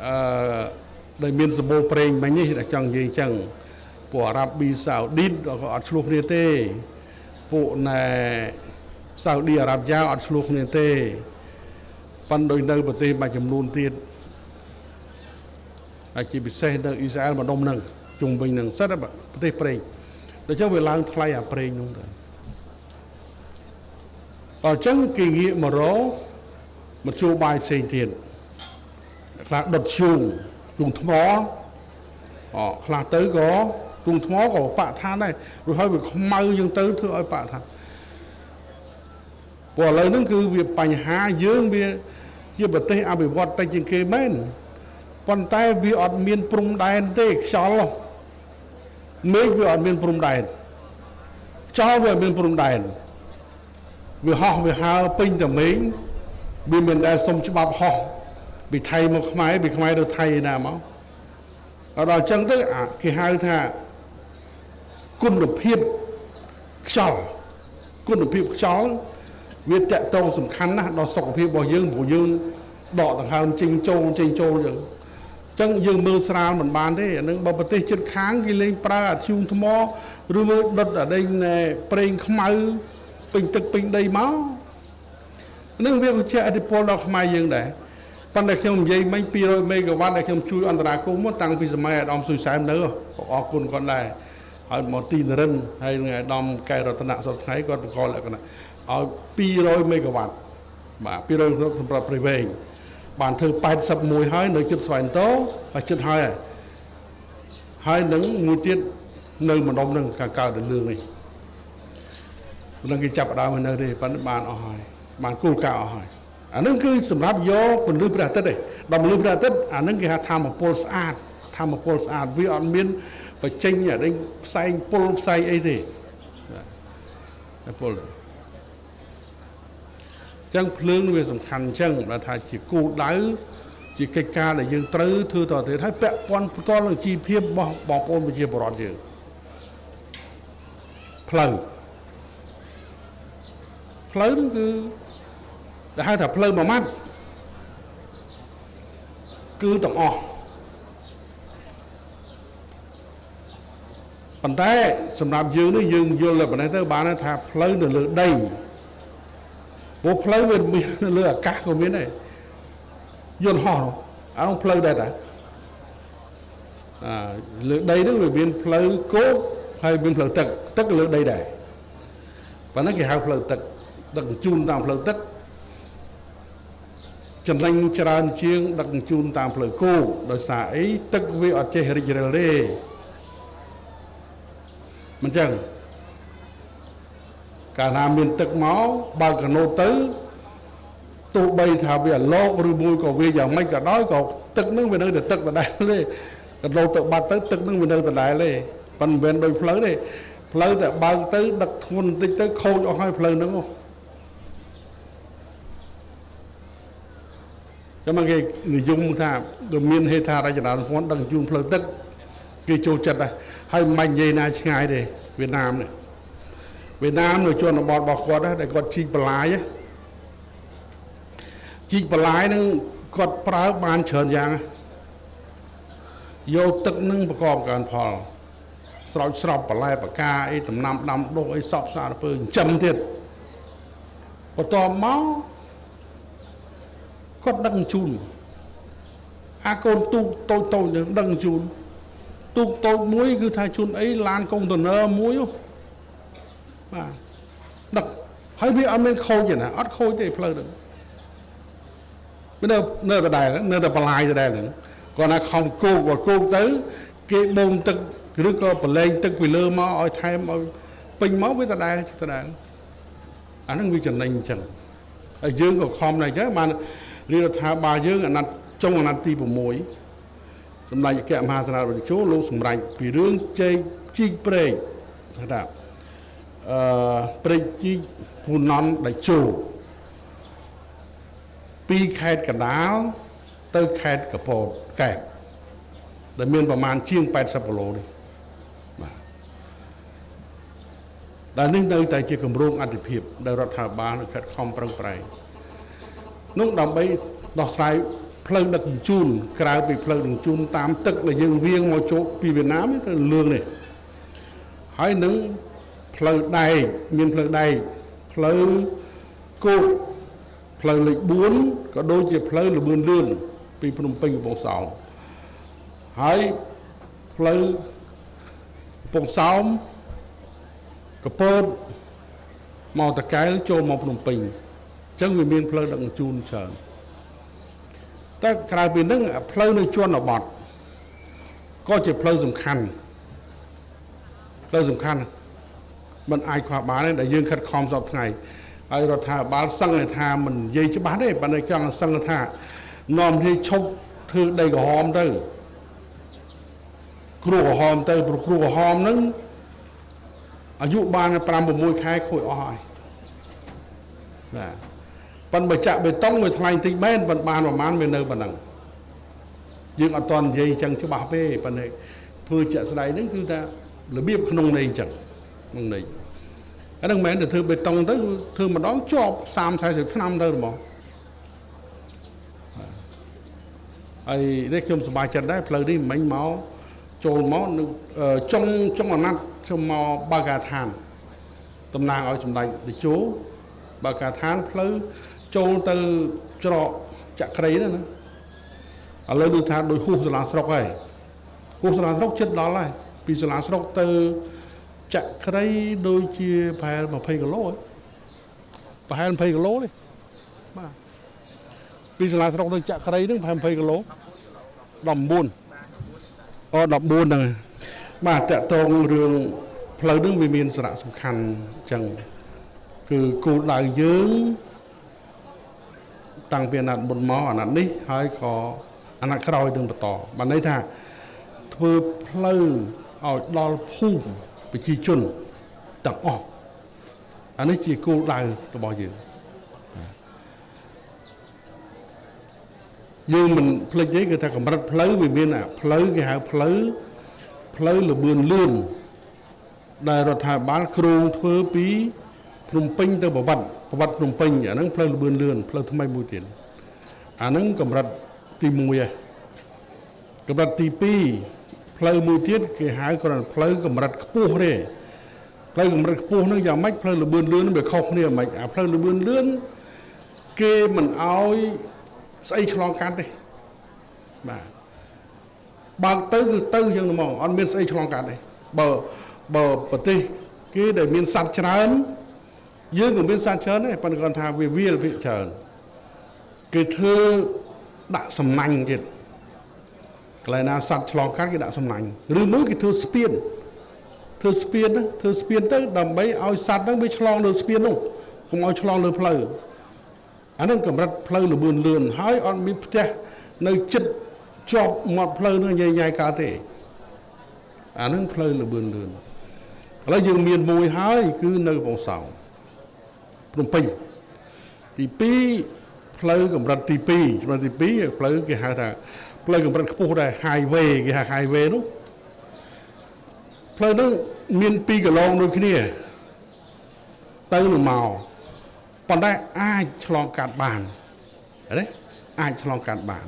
អឺដែលមានសម្បូរប្រេងមិញនេះដែលចង់និយាយអញ្ចឹងពួកអារ៉ាប៊ីសាអូឌីតក៏អត់ឆ្លោះគ្នាទេពួកណែសាអូឌីអារ៉ាប់យ៉ាអត់ឆ្លោះគ្នាទេប៉ុន្តែដូចនៅប្រទេសមួយចំនួនទៀតហើយជាពិសេសនៅអ៊ីស្រាអែលម្ដុំហ្នឹងជុំវិញហ្នឹងសិតតែប្រទេសប្រេងដូច្នេះវាឡើងថ្លៃអាប្រេងហ្នឹងទៅដល់អញ្ចឹងគេងាកមករកមធ្យោបាយផ្សេងទៀតខ្លះដុតធ្យូងធ្យូងថ្មអខ្លះទៅក៏ធ្យូងថ្មក៏បកឋានដែររួចហើយវាខ្មៅយ៉ាងទៅធ្វើឲ្យបកឋានព្រោះឥឡូវហ្នឹងគឺវាបញ្ហាយើងវាជាប្រទេសអភិវឌ្ឍតិចជាងគេមែនប៉ុន្តែវាអត់មានព្រំដែនទេខ្យល់មេឃវាអត់មានព្រំដែនខ្យល់វាអត់មានព្រំដែនវាហោះវាហើរពេញតែមេឃវាមិនដែលសុំច្បាប់ហោះពីថៃមកខ្មែរពីខ្មែរទៅថៃណាមកដល់អញ្ចឹងទៅគេហៅថាគុណភាពខ្យល់គុណភាពខ្យល់វាតកតងសំខាន់ណាស់ដល់សុខភាពរបស់យើងព្រោះយើងដកដង្ហើមចេញចូលចេញចូលអញ្ចឹងយើងមើលស្រាលមិនបានទេអានឹងបើប្រទេសជិតខាងគេលេងប្រើអាធ្យូងថ្មឬមើលដុតអាដេញប្រេងខ្មៅពេញទឹកពេញដីមកនឹងវាក៏ជាឥទ្ធិពលដល់ខ្មែរយើងដែរប៉ុន្តែខ្ញុំនិយាយមិញ200មេហ្គាវ៉ាត់ដែលខ្ញុំជួយអន្តរាគមន៍តាំងពីសម័យអាដាមស៊ុយសែមនៅអរគុណគាត់ដែរហើយមកទីនរិនហើយនឹងអាដាមកែរតនៈសប្តាហ៍ថ្ងៃគាត់បង្កលក្ខណៈឲ្យ200មេហ្គាវ៉ាត់បាទ200សម្រាប់ព្រៃវែងបានធ្វើ81ហើយនៅជិតស្វែងតោហើយជិតហើយហើយនឹងមួយទៀតនៅម្ដុំនឹងខាងកើតលឿងនេះនឹងគេចាប់ដើមនៅទេប៉ុន្តែបានអស់ហើយបានគោលការណ៍អស់ហើយអានឹងគឺសម្រាប់យកពន្លឺព្រះអាទិត្យទេដល់ពន្លឺព្រះអាទិត្យអានឹងគេហៅធម្មពលស្អាតធម្មពលស្អាតវាអត់មានបញ្ចេញអានេះផ្សែងពុលផ្សែងអីទេបាទពុលចឹងភ្លើងវាសំខាន់អញ្ចឹងបើថាជាគោលដៅជាកិច្ចការដែលយើងត្រូវធ្វើតទៅហើយពាក់ព័ន្ធផ្ទាល់នឹងជីវភាពរបស់បងប្អូនប្រជាពលរដ្ឋយើងផ្លូវផ្លូវហ្នឹងគឺដែលហៅថាផ្លូវមួយម៉ាត់គឺទាំងអស់ប៉ុន្តែសម្រាប់យើងនេះយើងយល់តែប៉ុណ្ណេះទៅបានថាផ្លូវនៅលើដីព្រោះផ្លូវវាមាននៅលើអាកាសក៏មានដែរយន្តហោះអានោះផ្លូវដែរតាលើដីហ្នឹងវាមានផ្លូវគោកហើយមានផ្លូវទឹកទឹកលើដីដែរប៉ុន្តែគេហៅផ្លូវទឹកដឹកជញ្ជូនតាមផ្លូវទឹកចំណេញច្រើនជាងដឹកជញ្ជូនតាមផ្លូវគោកដោយសារអីទឹកវាអត់ចេះរិចរិលទេមិនចឹងកាលណាមានទឹកមកបើកកណូតទៅទោះបីថាវាអាឡោកឬមួយក៏វាយ៉ាងម៉េចក៏ដោយក៏ទឹកនឹងវានៅតែទឹកដដែលទេកណូតទៅបាត់ទៅទឹកនឹងវានៅដដែលទេប៉ុន្តែមិនមែនដូចផ្លូវទេផ្លូវតែបើកទៅដឹកធ្ងន់បន្តិចទៅខូចអស់ហើយផ្លូវហ្នឹងចាំមកគេនិយមថាមានហេដ្ឋារចនាសម្ព័ន្ធដឹកជញ្ជូនផ្លូវទឹកគេចូលចិត្តដែរហើយមិននិយាយណាឆ្ងាយទេវៀតណាមនេះវៀតណាមនៅជនបទរបស់គាត់ដែលគាត់ជីកបន្លាយជីកបន្លាយនឹងគាត់ប្រើបានច្រើនយ៉ាងយកទឹកនឹងប្រកបកើនផលស្រោចស្រពបន្លែបកាអីដំណាំដាំដុះអីសពសារពើចិញ្ចឹមទៀតបន្ទាប់មកគាត់ដឹកជូនអាកូនទូកតូចតូចនឹងដឹកជូនទូកតូចមួយគឺថាជូនអីឡានកុងតឺន័រមួយបាទដឹកហើយវាអត់មានខូចទេណាអត់ខូចទេផ្លូវហ្នឹងវានៅដដែលនៅតែបន្លាយដដែលហ្នឹងគាត់ថាខំគោកបើគោកទៅគេបូមទឹកឬក៏ប្រឡែងទឹកពីលើមកឲ្យថែមឲ្យ ពេញមកវាដដែលដដែលអាហ្នឹងវាចំណេញអញ្ចឹងហើយយើងក៏ខំដែរអញ្ចឹងបានរាជរដ្ឋាភិបាលយើងអាណត្តិចុងអាណត្តិទី6សម្ដេចអគ្គមហាសេនាធិបតីលោកសម្រេចពីរឿងជែកជីកព្រែកថាព្រែកជីកពូណន់ដៃជោពីខេត្តកណ្ដាលទៅខេត្តកពតកែបដែលមានប្រមាណជាង80គីឡូនេះបាទដែលនេះនៅតែជាគម្រោងអតិភិបដែលរដ្ឋាភិបាលនឹងខិតខំប្រឹងប្រែងនោះដើម្បីដោះស្រាយផ្លូវដឹកជញ្ជូនក្រៅពីផ្លូវដឹកជញ្ជូនតាមទឹកដែលយើងវៀងមកចូលពីវៀតណាមទៅលឿងនេះហើយនឹងផ្លូវដែកមានផ្លូវដែកផ្លូវគោកផ្លូវលេខ4ក៏ដូចជាផ្លូវលបឿនលឿនពីភ្នំពេញកំពង់សោមហើយផ្លូវកំពង់សោមកពតមកតកែវចូលមកភ្នំពេញអញ្ចឹងវាមានផ្លូវដឹកជញ្ជូនច្រើនតែក្រៅពីនឹងផ្លូវនៅជនបទក៏ជាផ្លូវសំខាន់ផ្លូវសំខាន់មិនអាចខ្វះបានទេដែលយើងខិតខំសពថ្ងៃហើយរដ្ឋាភិបាលសឹងថាមិននិយាយច្បាស់ទេប៉ុន្តែចង់សឹងថានាំគ្នាឈប់ធ្វើដីក្រហមទៅគ្រូក្រហមទៅព្រោះគ្រូក្រហមហ្នឹងអាយុបាន5 6ខែខូចអស់ហើយបាទប៉ុន្តែបើចាក់បេតុងវាថ្លៃតិចមែនប៉ុន្តែបានប្រហែលវានៅប៉ុណ្ណឹងយើងអត់ទាន់និយាយចឹងច្បាស់ទេប៉ុន្តែធ្វើជាក់ស្ដែងហ្នឹងគឺថារបៀបក្នុងន័យចឹងក្នុងន័យអាហ្នឹងមិនមែនទៅធ្វើបេតុងទៅធ្វើម្ដងជាប់30 40ឆ្នាំទៅហ្មងហើយនេះខ្ញុំសប្បាយចិត្តដែរផ្លូវនេះមិញមកចូលមកនៅចុងអាណត្តិខ្ញុំមកបើកាឋានតំណាងឲ្យសម្ដេចតេជោបើកាឋានផ្លូវចូលទៅច្រកចក្រីហ្នឹងណាឥឡូវដូចថាដូចហួសសាលាស្រុកហើយហួសសាលាស្រុកចិត្តដល់ហើយពីសាលាស្រុកទៅចក្រីដូចជាប្រហែល20គីឡូប្រហែល20គីឡូទេបាទពីសាលាស្រុកទៅចក្រីហ្នឹងប្រហែល20គីឡូ19អូ14ហ្នឹងបាទតកតងរឿងផ្លូវហ្នឹងវាមានសារៈសំខាន់អញ្ចឹងគឺគោលដៅយើងតាំងពីអាណត្តិមុនមកអាណត្តិនេះហើយក៏អាណត្តិក្រោយនឹងបន្តបានន័យថាធ្វើផ្លូវឲ្យដល់ភូមិប្រជាជនទាំងអស់អានេះជាគោលដៅរបស់យើងយើងមិនភ្លេចទេគឺថាកម្រិតផ្លូវវាមានផ្លូវគេហៅផ្លូវលបឿនលឿនដែលរដ្ឋាភិបាលគ្រោងធ្វើពីភ្នំពេញទៅប្រវត្តិភ្នំពេញអាហ្នឹងផ្លូវលបឿនលឿនផ្លូវថ្មីមួយទៀតអាហ្នឹងកម្រិតទី1ឯងកម្រិតទី2ផ្លូវមួយទៀតគេហៅគ្រាន់ផ្លូវកម្រិតខ្ពស់ទេផ្លូវកម្រិតខ្ពស់ហ្នឹងយ៉ាងម៉េចផ្លូវលបឿនលឿនវាខុសគ្នាមិនអាផ្លូវលបឿនលឿនគេមិនអោយស្អីឆ្លងកាត់ទេបាទបើកទៅគឺទៅយ៉ាងហ្មងអត់មានស្អីឆ្លងកាត់ទេបើប្រទេសគេដែលមានសត្វច្រើនយើងក៏មានសត្វច្រើនដែរប៉ុន្តែគាត់ថាវាវាលភាគច្រើនគេធ្វើដាក់សំណាញ់ទៀតកន្លែងណាសត្វឆ្លងកាត់គេដាក់សំណាញ់ឬមួយគេធ្វើស្ពានធ្វើស្ពានធ្វើស្ពានទៅដើម្បីឲ្យសត្វហ្នឹងវាឆ្លងលើស្ពាននោះកុំឲ្យឆ្លងលើផ្លូវអាហ្នឹងកម្រិតផ្លូវលបឿនលឿនហើយអត់មានផ្ទះនៅចិត្តជាប់មាត់ផ្លូវហ្នឹងញ៉ៃញ៉ៃកើតទេអាហ្នឹងផ្លូវលបឿនលឿនឥឡូវយើងមានមួយហើយគឺនៅកំពង់សោមភ្នំពេញទី2ផ្លូវកម្រិតទី2កម្រិតទី2ផ្លូវគេហៅថាផ្លូវកម្រិតខ្ពស់ដែរ highway គេហៅ highway នោះផ្លូវនោះមាន2គីឡូដូចគ្នាទៅនឹងមកប៉ុន្តែអាចឆ្លងកាត់បានឃើញទេអាចឆ្លងកាត់បាន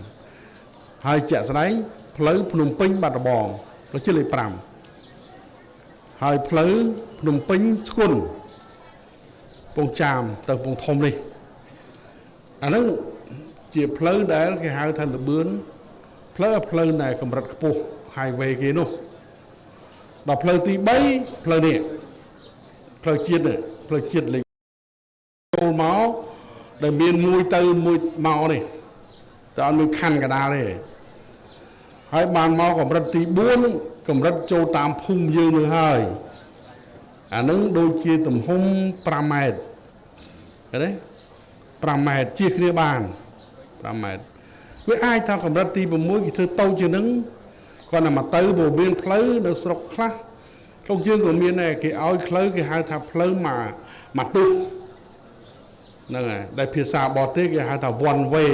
ហើយជាក់ស្ដែងផ្លូវភ្នំពេញបាត់ដំបងផ្លូវជាតិលេខ5ហើយផ្លូវភ្នំពេញស្គុនពងចាមទៅពងធំនេះអាហ្នឹងជាផ្លូវដែលគេហៅថាលបឿនផ្លូវដែលកម្រិតខ្ពស់ highway គេនោះដល់ផ្លូវទី3ផ្លូវនេះផ្លូវជាតិនេះផ្លូវជាតិលេខចូលមកដែលមានមួយទៅមួយមកនេះតែអត់មានខណ្ឌកដាលទេហើយបានមកកម្រិតទី4កម្រិតចូលតាមភូមិយើងនឹងហើយ អានឹងដូចជាទំហំ5ម៉ែត្រឃើញទេ5ម៉ែត្រជៀសគ្នាបាន5ម៉ែត្រវាអាចថាកម្រិតទី6គេធ្វើតូចជាងនឹងគាត់តែមកទៅព្រោះមានផ្លូវនៅស្រុកខ្លះក្នុងយើងក៏មានដែរគេឲ្យផ្លូវគេហៅថាផ្លូវមកទិសហ្នឹងហើយដែលភាសាបរទេសគេហៅថា one way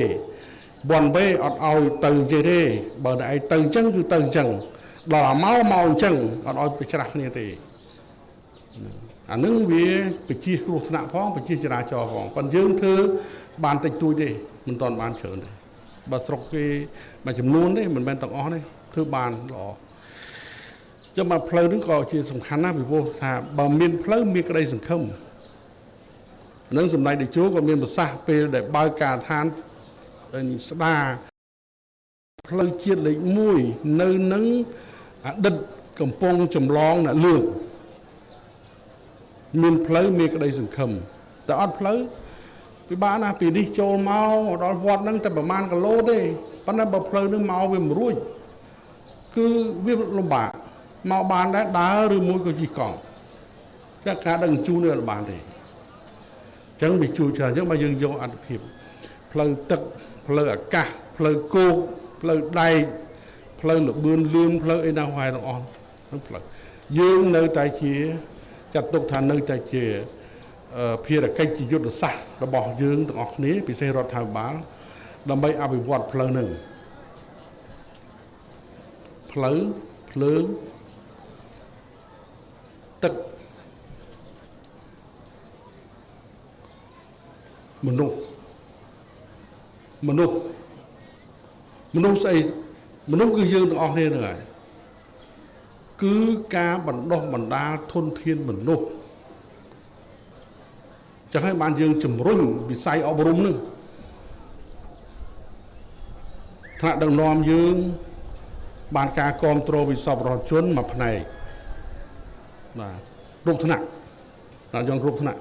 one way អត់ឲ្យទៅទេទេបើតែឯងទៅអញ្ចឹងគឺទៅអញ្ចឹងដល់អាមកមកអញ្ចឹងអត់ឲ្យទៅច្រាស់គ្នាទេអានឹងវាពជាគ្រោះថ្នាក់ផងពជាចរាចរណ៍ផងប៉ុន្តែយើងធ្វើបានតិចតួចទេមិនទាន់បានច្រើនទេបើស្រុកគេមួយចំនួនទេមិនមែនទាំងអស់ទេធ្វើបានល្អចឹងមកផ្លូវហ្នឹងក៏ជាសំខាន់ណាស់ពីព្រោះថាបើមានផ្លូវមានក្តីសង្ឃឹមនឹងសម្ដេចតេជោក៏មានប្រសាសន៍ពេលដែលបើកការដ្ឋានស្ដារផ្លូវជាតិលេខ1នៅនឹងអតីតកំពង់ចម្លងអ្នកលឿងមានផ្លូវមានក្តីសង្ឃឹមតែអត់ផ្លូវពិបាកណាស់ពីនេះចូលមកដល់វត្តហ្នឹងតែប្រហែលគីឡូទេប៉ុន្តែបើផ្លូវហ្នឹងមកវាមិនរួចគឺវាលំបាកមកបានដែរដើរឬមួយក៏ជិះកង់តែការដឹកជញ្ជូននេះអត់បានទេអញ្ចឹងវាជួយច្រើនអញ្ចឹងបើយើងយកអត្ថភាពផ្លូវទឹកផ្លូវអាកាសផ្លូវគោកផ្លូវដែកផ្លូវលបឿនលឿនផ្លូវអីណាស់ហើយទាំងអស់ហ្នឹងផ្លូវយើងនៅតែជាចាត់ទុកថានៅតែជាភារកិច្ចជាយុទ្ធសាស្ត្ររបស់យើងទាំងអស់គ្នាពិសេសរដ្ឋាភិបាលដើម្បីអភិវឌ្ឍផ្លូវហ្នឹងផ្លូវភ្លើងទឹកមនុស្សមនុស្សមនុស្សស្អីមនុស្សគឺយើងទាំងអស់គ្នាហ្នឹងហើយគឺការបណ្ដុះបណ្ដាលធនធានមនុស្សចឹងហើយបានយើងជំរុញវិស័យអប់រំហ្នឹងថ្នាក់ដឹកនាំយើងបានការគ្រប់គ្រងវិស័យប្រជាជនមួយផ្នែកបាទគ្រប់ថ្នាក់ដល់យើងគ្រប់ថ្នាក់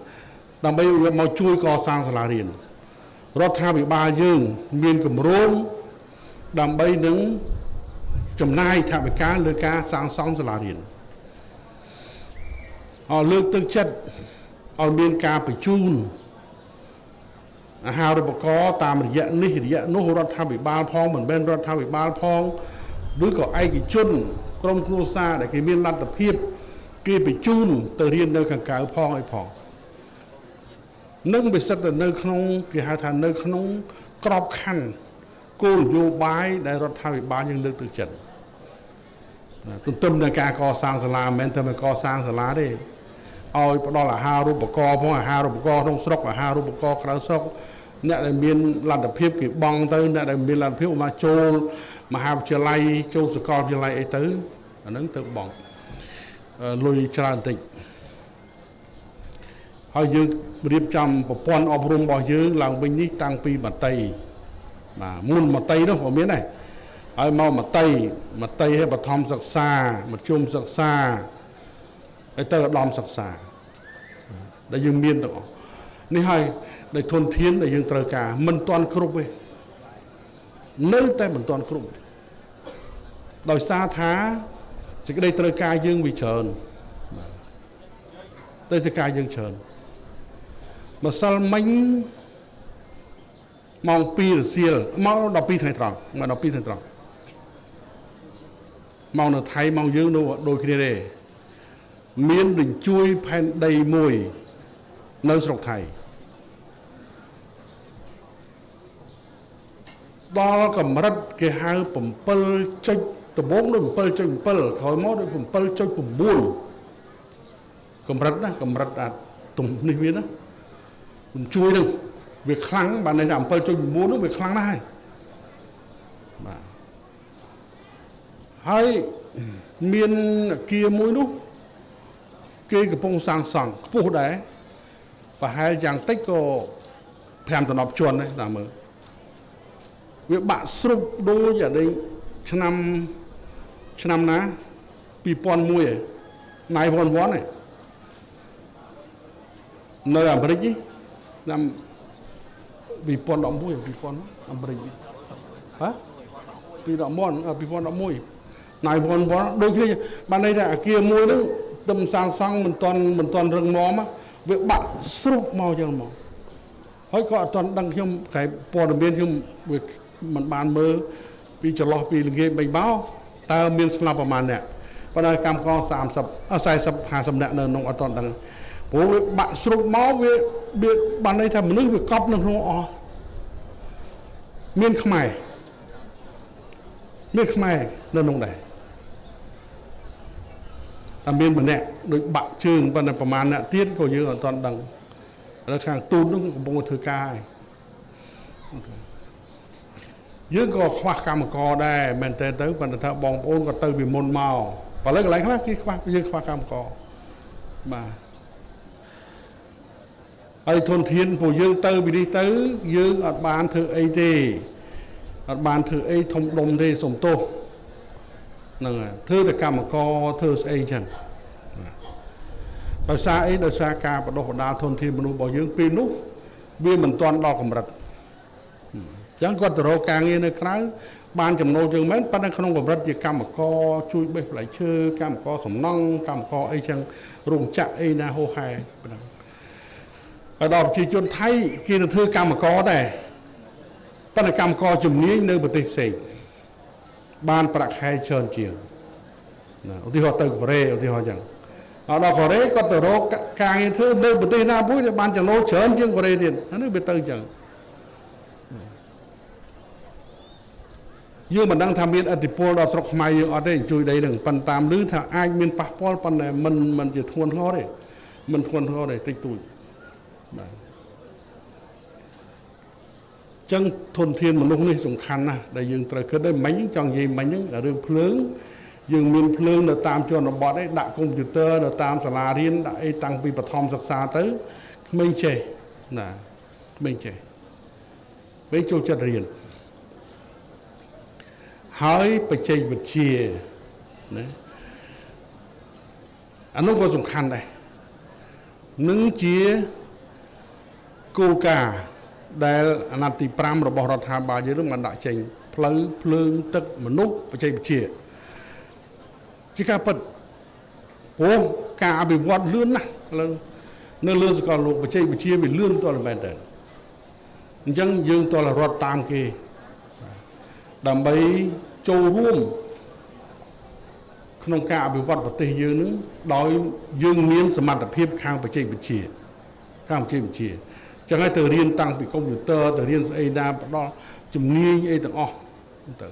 ដើម្បីមកជួយកសាងសាលារៀនរដ្ឋាភិបាលយើងមានគម្រោងដើម្បីនឹងចំណាយថវិកាលើការសាងសង់សាលារៀនឲ្យលើកទឹកចិត្តឲ្យមានការបញ្ជូនអាហារូបករណ៍តាមរយៈនេះរយៈនោះរដ្ឋាភិបាលផងមិនមែនរដ្ឋាភិបាលផងឬក៏ឯកជនក្រុមគ្រួសារដែលគេមានលទ្ធភាពគេបញ្ជូនទៅរៀននៅខាងក្រៅផងអីផងនឹងវាសិតតែនៅក្នុងគេហៅថានៅក្នុងក្របខ័ណ្ឌគោលនយោបាយដែលរដ្ឋាភិបាលយើងលើកទឹកចិត្តទន្ទឹមនឹងការកសាងសាលាមិនមែនតែកសាងសាលាទេឲ្យផ្ដល់អាហារូបករណ៍ផងអាហារូបករណ៍ក្នុងស្រុកអាហារូបករណ៍ក្រៅស្រុកអ្នកដែលមានលទ្ធភាពគេបង់ទៅអ្នកដែលមានលទ្ធភាពមកចូលមហាវិទ្យាល័យចូលសាកលវិទ្យាល័យអីទៅអាហ្នឹងទៅបង់លុយច្រើនបន្តិចហើយយើងរៀបចំប្រព័ន្ធអប់រំរបស់យើងឡើងវិញនេះតាំងពីមតីបាទមុនមតីនោះក៏មានដែរហើយមកមតីមតីឲ្យបឋមសិក្សាមធ្យមសិក្សាហើយទៅឧត្តមសិក្សាដែលយើងមានទាំងអស់នេះហើយដែលធនធានដែលយើងត្រូវការមិនទាន់គ្រប់ទេនៅតែមិនទាន់គ្រប់ដោយសារថាសេចក្តីត្រូវការយើងវាច្រើនបាទត្រូវការយើងច្រើនម្សិលមិញម៉ោង2រសៀលម៉ោង12ថ្ងៃត្រង់ម៉ោង12ថ្ងៃត្រង់ម៉ោងនៅថៃម៉ោងយើងនៅដូចគ្នាទេមានរញ្ជួយផែនដីមួយនៅស្រុកថៃដល់កម្រិតគេហៅ7ចុចដំបូងដូច7.7ក្រោយមកដូច7.9កម្រិតណាកម្រិតអាទំនេះវាណារញ្ជួយហ្នឹងវាខ្លាំងបានន័យថា7.9ហ្នឹងវាខ្លាំងណាស់ហើយបាទហើយមានអគារមួយនោះគេកំពុងសាងសង់ខ្ពស់ដែរប្រហែលយ៉ាងតិចក៏5ដល់10ជាន់ដែរតាមមើលវាបាក់ស្រុបដូចអានេះឆ្នាំឆ្នាំណា2001ឯណៃវ៉ាន់វ៉ាន់ឯនៅអាមេរិកឆ្នាំ2011 2000អាមេរិកហ៎2011 2011ណៃវ៉ាន់វ៉ាន់ដូចគ្នាបានន័យថាអាគារមួយហ្នឹង ទឹមសាងសង់មិនទាន់រឹងមាំវាបាក់ស្រុបមកចឹងមកហើយក៏អត់ទាន់ដឹងខ្ញុំក្រែព័ត៌មានខ្ញុំវាមិនបានមើលពីចន្លោះពីល្ងាចមិនមកតើមានស្លាប់ប្រហែលអ្នកប៉ុន្តែកម្មករ30 40 50អ្នកនៅក្នុងអត់ទាន់ដឹងព្រោះវាបាក់ស្រុបមកវាបានន័យថាមនុស្សវាកប់នៅក្នុងអស់មានខ្មែរនៅក្នុងដែរតែមានម្នាក់ដូចបាក់ជើងប៉ុន្តែប្រហែលអ្នកទៀតក៏យើងអត់ទាន់ដឹងឥឡូវខាងទូតនោះកំពុងធ្វើការហើយយើងក៏ខ្វះកម្មករដែរមែនតើទៅប៉ុន្តែថាបងប្អូនក៏ទៅពីមុនមកឥឡូវកន្លែងខ្លះគេខ្វះយើងខ្វះកម្មករបាទហើយធនធានពួកយើងទៅពីនេះទៅយើងអត់បានធ្វើអីទេអត់បានធ្វើអីធំដុំទេសុំទោសហ្នឹងហើយធ្វើតែកម្មករធ្វើស្អីចឹងដោយសារអីដោយសារការបដិបដាលធនធានមនុស្សរបស់យើងពេលនោះវាមិនទាន់ដល់កម្រិតអញ្ចឹងគាត់ទៅរកការងារនៅក្រៅបានចំណូលជាងមែនប៉ុន្តែក្នុងកម្រិតជាកម្មករជួយបេះផ្លែឈើកម្មករសំណង់កម្មករអីចឹងរោងចក្រអីណាហោហែប៉ុណ្ណឹងហើយដល់ប្រជាជនថៃគេទៅធ្វើកម្មករដែរប៉ុន្តែកម្មករជំនាញនៅប្រទេសផ្សេងបានប្រាក់ខែច្រើនជាងណាឧទាហរណ៍ទៅកូរ៉េឧទាហរណ៍ចឹងដល់កូរ៉េគាត់ទៅរកការងារធ្វើនៅប្រទេសណាមួយដែលបានចំណូលច្រើនជាងកូរ៉េទៀតអានេះវាទៅចឹងយើងមិនដឹងថាមានឥទ្ធិពលដល់ស្រុកខ្មែរយើងអត់ទេជួយដីនឹងប៉ុន្តែតាមឮថាអាចមានប៉ះពាល់ប៉ុន្តែមិនជាធ្ងន់ធ្ងរទេមិនធ្ងន់ធ្ងរទេតិចតួចបាទចឹងធនធានមនុស្សនេះសំខាន់ណាស់ដែលយើងត្រូវគិតដែរមិញចង់និយាយមិញហ្នឹងរឿងភ្លើងយើងមានភ្លើងនៅតាមជនបទឯងដាក់កុំព្យូទ័រនៅតាមសាលារៀនដាក់អីតាំងពីបឋមសិក្សាទៅក្មេងចេះណាក្មេងចេះពេលចូលចិត្តរៀនហើយបច្ចេកវិទ្យាណាអានោះក៏សំខាន់ដែរនឹងជាគោលការណ៍ដែលអាណត្តិទី5របស់រដ្ឋាភិបាលយើងនឹងបានដាក់ចេញផ្លូវភ្លើងទឹកមនុស្សបច្ចេកវិទ្យាជាការពិតព្រោះការអភិវឌ្ឍលឿនណាស់ឥឡូវនៅលើសកលលោកបច្ចេកវិទ្យាវាលឿនទាល់មែនតើអញ្ចឹងយើងទាល់រត់តាមគេដើម្បីចូលរួមក្នុងការអភិវឌ្ឍប្រទេសយើងនឹងដោយយើងមានសមត្ថភាពខាងបច្ចេកវិទ្យាខាងបច្ចេកវិទ្យាចឹងហើយទៅរៀនតាំងពីកុំព្យូទ័រទៅរៀនស្អីណាផ្ដល់ជំនាញអីទាំងអស់ទៅ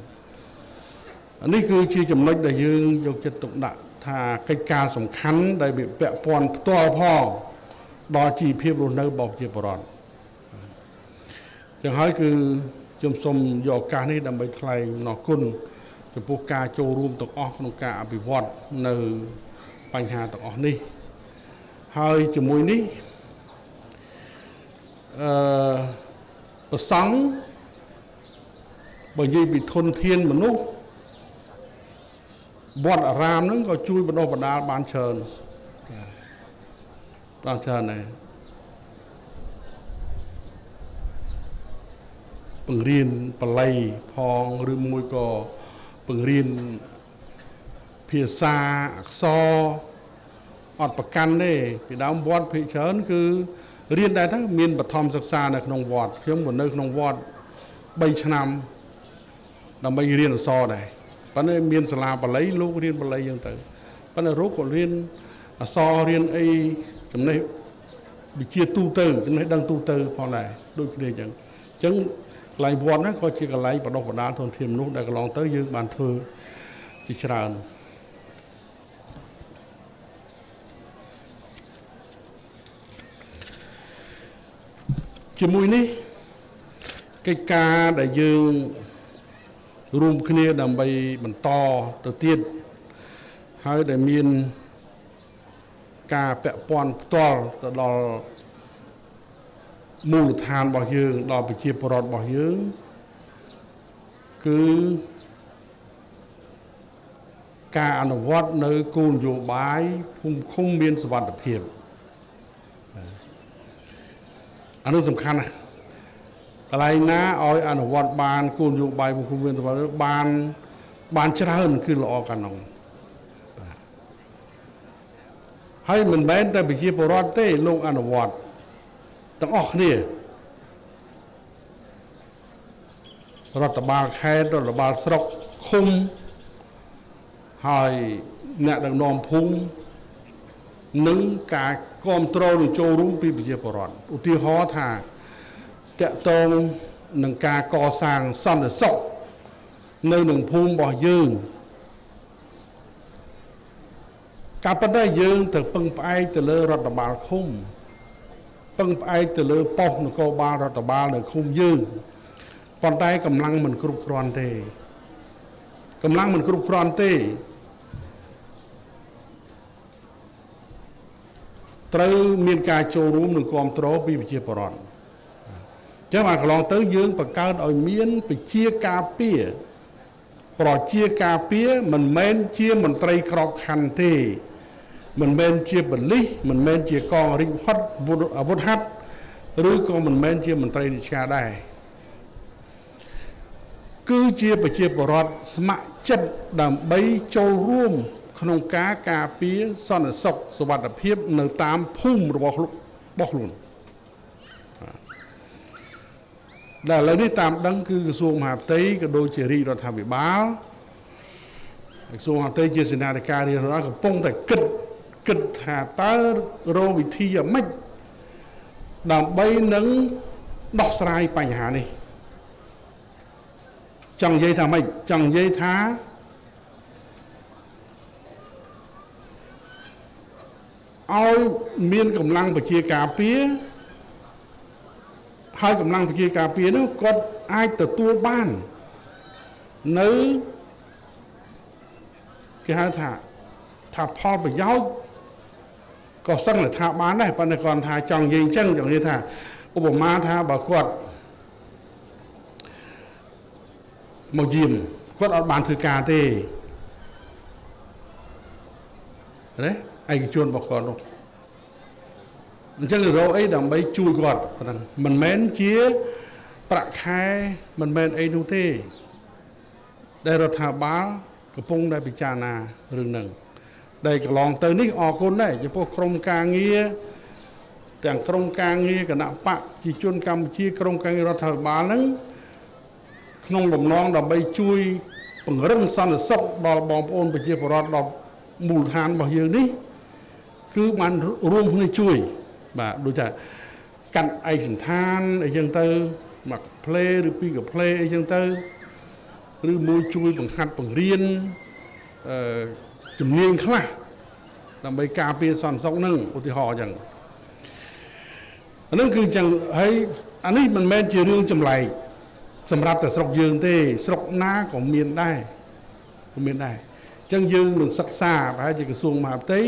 នេះគឺជាចំណុចដែលយើងយកចិត្តទុកដាក់ថាកិច្ចការសំខាន់ដែលវាពាក់ព័ន្ធផ្ទាល់ផងដល់ជីវភាពរស់នៅរបស់ប្រជាពលរដ្ឋចឹងហើយគឺខ្ញុំសូមយកឱកាសនេះដើម្បីថ្លែងអំណរគុណចំពោះការចូលរួមទាំងអស់ក្នុងការអភិវឌ្ឍនៅបញ្ហាទាំងអស់នេះហើយជាមួយនេះប្រសង់បើនិយាយពីធនធានមនុស្សវត្តអារាមហ្នឹងក៏ជួយបណ្ដុះបណ្ដាលបានច្រើនបានច្រើនដែរបង្រៀនបាលីផងឬមួយក៏បង្រៀនភាសាអក្សរអត់ប្រកាន់ទេពីដើមវត្តភាគច្រើនគឺរៀនដែរទៅមានបឋមសិក្សានៅក្នុងវត្តខ្ញុំក៏នៅក្នុងវត្ត3ឆ្នាំដើម្បីរៀនអក្សរដែរប៉ុន្តែមានសាលាបាលីលោករៀនបាលីចឹងទៅប៉ុន្តែលោកក៏រៀនអក្សររៀនអីចំណេះវិជ្ជាទូទៅចំណេះដឹងទូទៅផងដែរដូចគ្នាចឹងអញ្ចឹងកន្លែងវត្តហ្នឹងក៏ជាកន្លែងបណ្ដុះបណ្ដាលធនធានមនុស្សដែលកន្លងទៅយើងបានធ្វើជាច្រើនជាមួយនេះកិច្ចការដែលយើងរួមគ្នាដើម្បីបន្តទៅទៀតហើយដែលមានការពាក់ព័ន្ធផ្ទាល់ទៅដល់មូលដ្ឋានរបស់យើងដល់ប្រជាពលរដ្ឋរបស់យើងគឺការអនុវត្តនៅគោលនយោបាយភូមិឃុំមានសុវត្ថិភាពអានោះសំខាន់ណាស់កន្លែងណាឲ្យអនុវត្តបានគោលនយោបាយភូមិឃុំមានសុវត្ថិភាពបានច្រើនគឺល្អកាលនោះបាទ ហើយមិនមែនតែប្រជាពលរដ្ឋទេលោកអនុវត្តទាំងអស់គ្នារដ្ឋបាលខេត្តរដ្ឋបាលស្រុកឃុំហើយអ្នកដឹកនាំភូមិនិងការគ្រប់គ្រងនិងចូលរួមពីប្រជាពលរដ្ឋឧទាហរណ៍ថាតកតងនឹងការកសាងសន្តិសុខនៅក្នុងភូមិរបស់យើងការប៉ុន្តែយើងត្រូវពឹងផ្អែកទៅលើរដ្ឋបាលឃុំពឹងផ្អែកទៅលើប៉ុស្តិ៍នគរបាលរដ្ឋបាលនៅឃុំយើងប៉ុន្តែកម្លាំងមិនគ្រប់គ្រាន់ទេកម្លាំងមិនគ្រប់គ្រាន់ទេត្រូវមានការចូលរួមនិងគ្រប់គ្រងពីប្រជាពលរដ្ឋចឹងបានកន្លងទៅយើងបង្កើតឲ្យមានប្រជាការពារប្រជាការពារមិនមែនជាមន្ត្រីក្របខ័ណ្ឌទេមិនមែនជាប៉ូលីសមិនមែនជាកងរាជអាវុធហត្ថឬក៏មិនមែនជាមន្ត្រីរាជការដែរគឺជាប្រជាពលរដ្ឋស្ម័គ្រចិត្តដើម្បីចូលរួមក្នុងការការពារសន្តិសុខសុវត្ថិភាពនៅតាមភូមិរបស់ខ្លួនដែលឥឡូវនេះតាមដឹងគឺក្រសួងមហាផ្ទៃក៏ដូចជារាជរដ្ឋាភិបាលក្រសួងមហាផ្ទៃជាសេនាធិការរាជរដ្ឋកំពុងតែគិតថាតើរកវិធីយ៉ាងម៉េចដើម្បីនឹងដោះស្រាយបញ្ហានេះចង់និយាយថាម៉េចចង់និយាយថាឲ្យមានកម្លាំងប្រជាការពារហើយកម្លាំងប្រជាការពារនោះគាត់អាចទទួលបាននៅគេហៅថាផលប្រយោជន៍ក៏សឹងតែថាបានដែរប៉ុន្តែគាត់ថាចង់និយាយអញ្ចឹងចង់និយាយថាឧបមាថាបើគាត់មកយាមគាត់អត់បានធ្វើការទេណាឯកជនរបស់គាត់នោះអញ្ចឹងរកអីដើម្បីជួយគាត់ប៉ុណ្ណឹងមិនមែនជាប្រាក់ខែមិនមែនអីនោះទេដែលរដ្ឋាភិបាលកំពុងតែពិចារណារឿងហ្នឹងដែលកន្លងទៅនេះអរគុណដែរចំពោះក្រុមការងារទាំងក្រុមការងារគណៈបកប្រជាជនកម្ពុជាក្រុមការងាររដ្ឋាភិបាលហ្នឹងក្នុងលំងដើម្បីជួយពង្រឹងសន្តិសុខដល់បងប្អូនប្រជាពលរដ្ឋដល់មូលដ្ឋានរបស់យើងនេះគឺបានរួមគ្នាជួយបាទដូចថាកាត់ឯកសណ្ឋានអីចឹងទៅមួយផ្លេឬពីរកាផ្លេអីចឹងទៅឬមួយជួយបង្ហាត់បង្រៀនជំនាញខ្លះដើម្បីការពារសន្តិសុខហ្នឹងឧទាហរណ៍ចឹងអាហ្នឹងគឺចឹងហើយអានេះមិនមែនជារឿងចម្លែកសម្រាប់តែស្រុកយើងទេស្រុកណាក៏មានដែរក៏មានដែរចឹងយើងនឹងសិក្សាប្រហែលជាក្រសួងមហាផ្ទៃ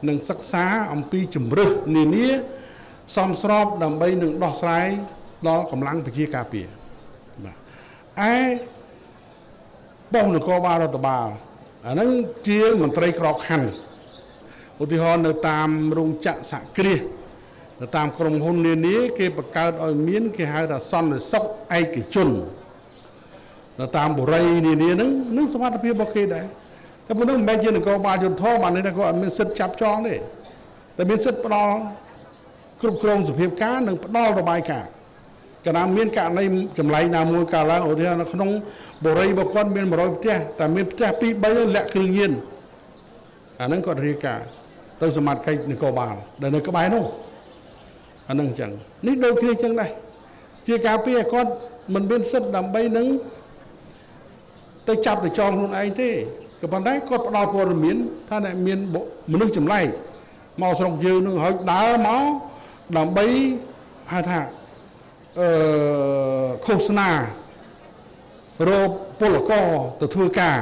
នឹងសិក្សាអំពីជំរើសនានាសមស្របដើម្បីនឹងដោះស្រាយដល់កម្លាំងប្រជាការពារបាទឯប៉ុស្តិ៍នគរបាលរដ្ឋបាលអាហ្នឹងជាមន្ត្រីក្របខ័ណ្ឌឧទាហរណ៍នៅតាមរោងចក្រសហគ្រាសនៅតាមក្រុមហ៊ុននានាគេបង្កើតឲ្យមានគេហៅថាសន្តិសុខឯកជននៅតាមបុរីនានាហ្នឹងនឹងសុវត្ថិភាពរបស់គេដែរតែប៉ុណ្ណឹងមិនមែនជានគរបាលយុទ្ធធម៌បានន័យថាគាត់អត់មានសិទ្ធិចាប់ចងទេតែមានសិទ្ធិផ្ដល់គ្រប់គ្រងសភាពការនិងផ្ដល់របាយការណ៍កាលណាមានករណីចម្លែកណាមួយកើតឡើងឧទាហរណ៍នៅក្នុងបុរីរបស់គាត់មាន100ផ្ទះតែមានផ្ទះ2 3លាក់គ្រឿងញៀនអាហ្នឹងគាត់រាយការណ៍ទៅសមត្ថកិច្ចនគរបាលដែលនៅក្បែរនោះអាហ្នឹងអញ្ចឹងនេះដូចគ្នាអញ្ចឹងដែរជាការពារគាត់មិនមានសិទ្ធិដើម្បីនឹងទៅចាប់ទៅចងខ្លួនឯងទេក៏ប៉ុន្តែគាត់ផ្ដល់ព័ត៌មានថាអ្នកមានមនុស្សចម្លែកមកស្រុកយើងនឹងហើយដើរមកដើម្បីហៅថាឃោសនារកពលករទៅធ្វើការ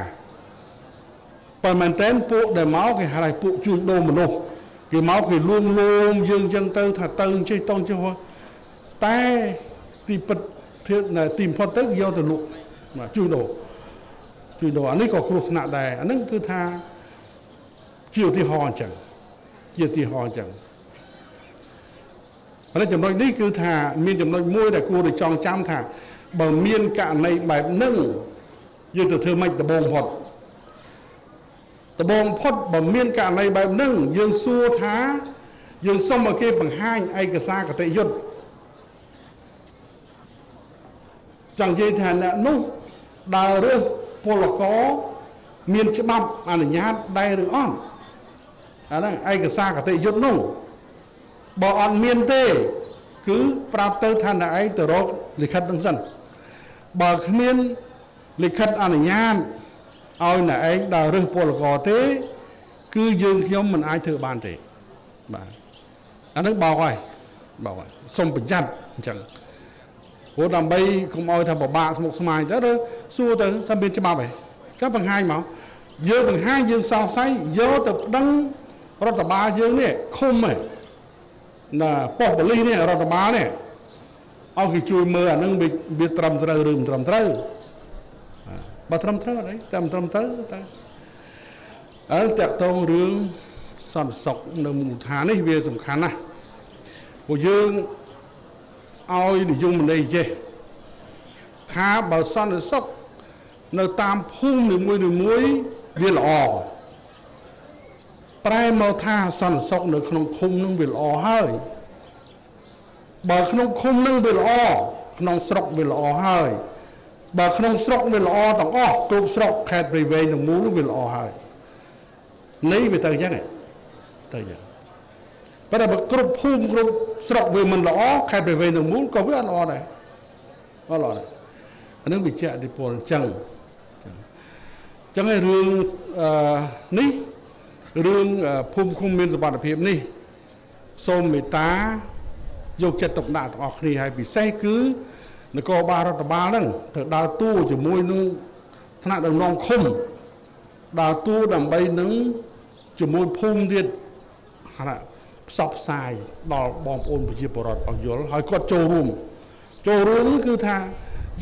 ប៉ុន្តែមែនទែនពួកដែលមកគេហៅថាពួកជួញដូរមនុស្សគេមកគេលួងលោមយើងអញ្ចឹងទៅថាទៅចេះតង់ចេះតែទីពិតទីបំផុតទៅយកទៅលក់បាទជួញដូរអានេះក៏គ្រោះថ្នាក់ដែរអាហ្នឹងគឺថាជាឧទាហរណ៍អញ្ចឹងជាឧទាហរណ៍អញ្ចឹងហើយចំណុចនេះគឺថាមានចំណុចមួយដែលគួរតែចងចាំថាបើមានករណីបែបហ្នឹងយើងទៅធ្វើម៉េចដំបូងផុត ដំបូងផុតបើមានករណីបែបហ្នឹងយើងសួរថាយើងសុំឲ្យគេបង្ហាញឯកសារគតិយុត្តចង់និយាយថាអ្នកនោះដើររើសពលករមានច្បាប់អនុញ្ញាតដែរឬអត់អាហ្នឹងឯកសារគតិយុត្តនោះបើអត់មានទេគឺប្រាប់ទៅថាអ្នកឯងទៅរកលិខិតហ្នឹងសិនបើគ្មានលិខិតអនុញ្ញាតឲ្យអ្នកឯងដើររើសពលករទេគឺយើងខ្ញុំមិនអាចធ្វើបានទេបាទអាហ្នឹងបោកហើយបោកហើយសូមប្រយ័ត្នអញ្ចឹងព្រោះដើម្បីកុំឲ្យថាពិបាកស្មុគស្មាញទៅឬសួរទៅថាមានច្បាប់ទេចាំបង្ហាញមកយើងបង្ហាញយើងសង្ស័យយកទៅប្តឹងរដ្ឋបាលយើងនេះឃុំឯណាប៉ុស្តិ៍ប៉ូលីសនេះរដ្ឋបាលនេះឲ្យគេជួយមើលអាហ្នឹងវាត្រឹមត្រូវឬមិនត្រឹមត្រូវបើត្រឹមត្រូវអត់អីតែមិនត្រឹមត្រូវតែអើតាក់ទងរឿងសន្តិសុខនៅមូលដ្ឋាននេះវាសំខាន់ណាស់ព្រោះយើងឲ្យនិយមន័យចេះថាបើសន្តិសុខនៅតាមភូមិនីមួយៗវាល្អប្រែមកថាសន្តិសុខនៅក្នុងឃុំនឹងវាល្អហើយបើក្នុងឃុំនឹងវាល្អក្នុងស្រុកវាល្អហើយបើក្នុងស្រុកវាល្អទាំងអស់គ្រប់ស្រុកខេត្តព្រៃវែងទាំងមូលវាល្អហើយនេះវាទៅអញ្ចឹងទៅអញ្ចឹងប៉ុន្តែបើគ្រប់ភូមិគ្រប់ស្រុកវាមិនល្អខេត្តព្រៃវែងទាំងមូលក៏វាអត់ល្អដែរអត់ល្អដែរអានឹងវាជាឥទ្ធិពលអញ្ចឹងអញ្ចឹងឯរឿងនេះរឿងភូមិឃុំមានសុវត្ថិភាពនេះសូមមេត្តាយកចិត្តទុកដាក់ទាំងអស់គ្នាហើយពិសេសគឺនគរបាលរដ្ឋបាលហ្នឹងត្រូវដើរតួជាមួយនឹងថ្នាក់ដឹកនាំឃុំដើរតួដើម្បីនឹងជាមួយភូមិទៀតហាផ្សព្វផ្សាយដល់បងប្អូនប្រជាពលរដ្ឋឲ្យយល់ហើយគាត់ចូលរួមគឺថា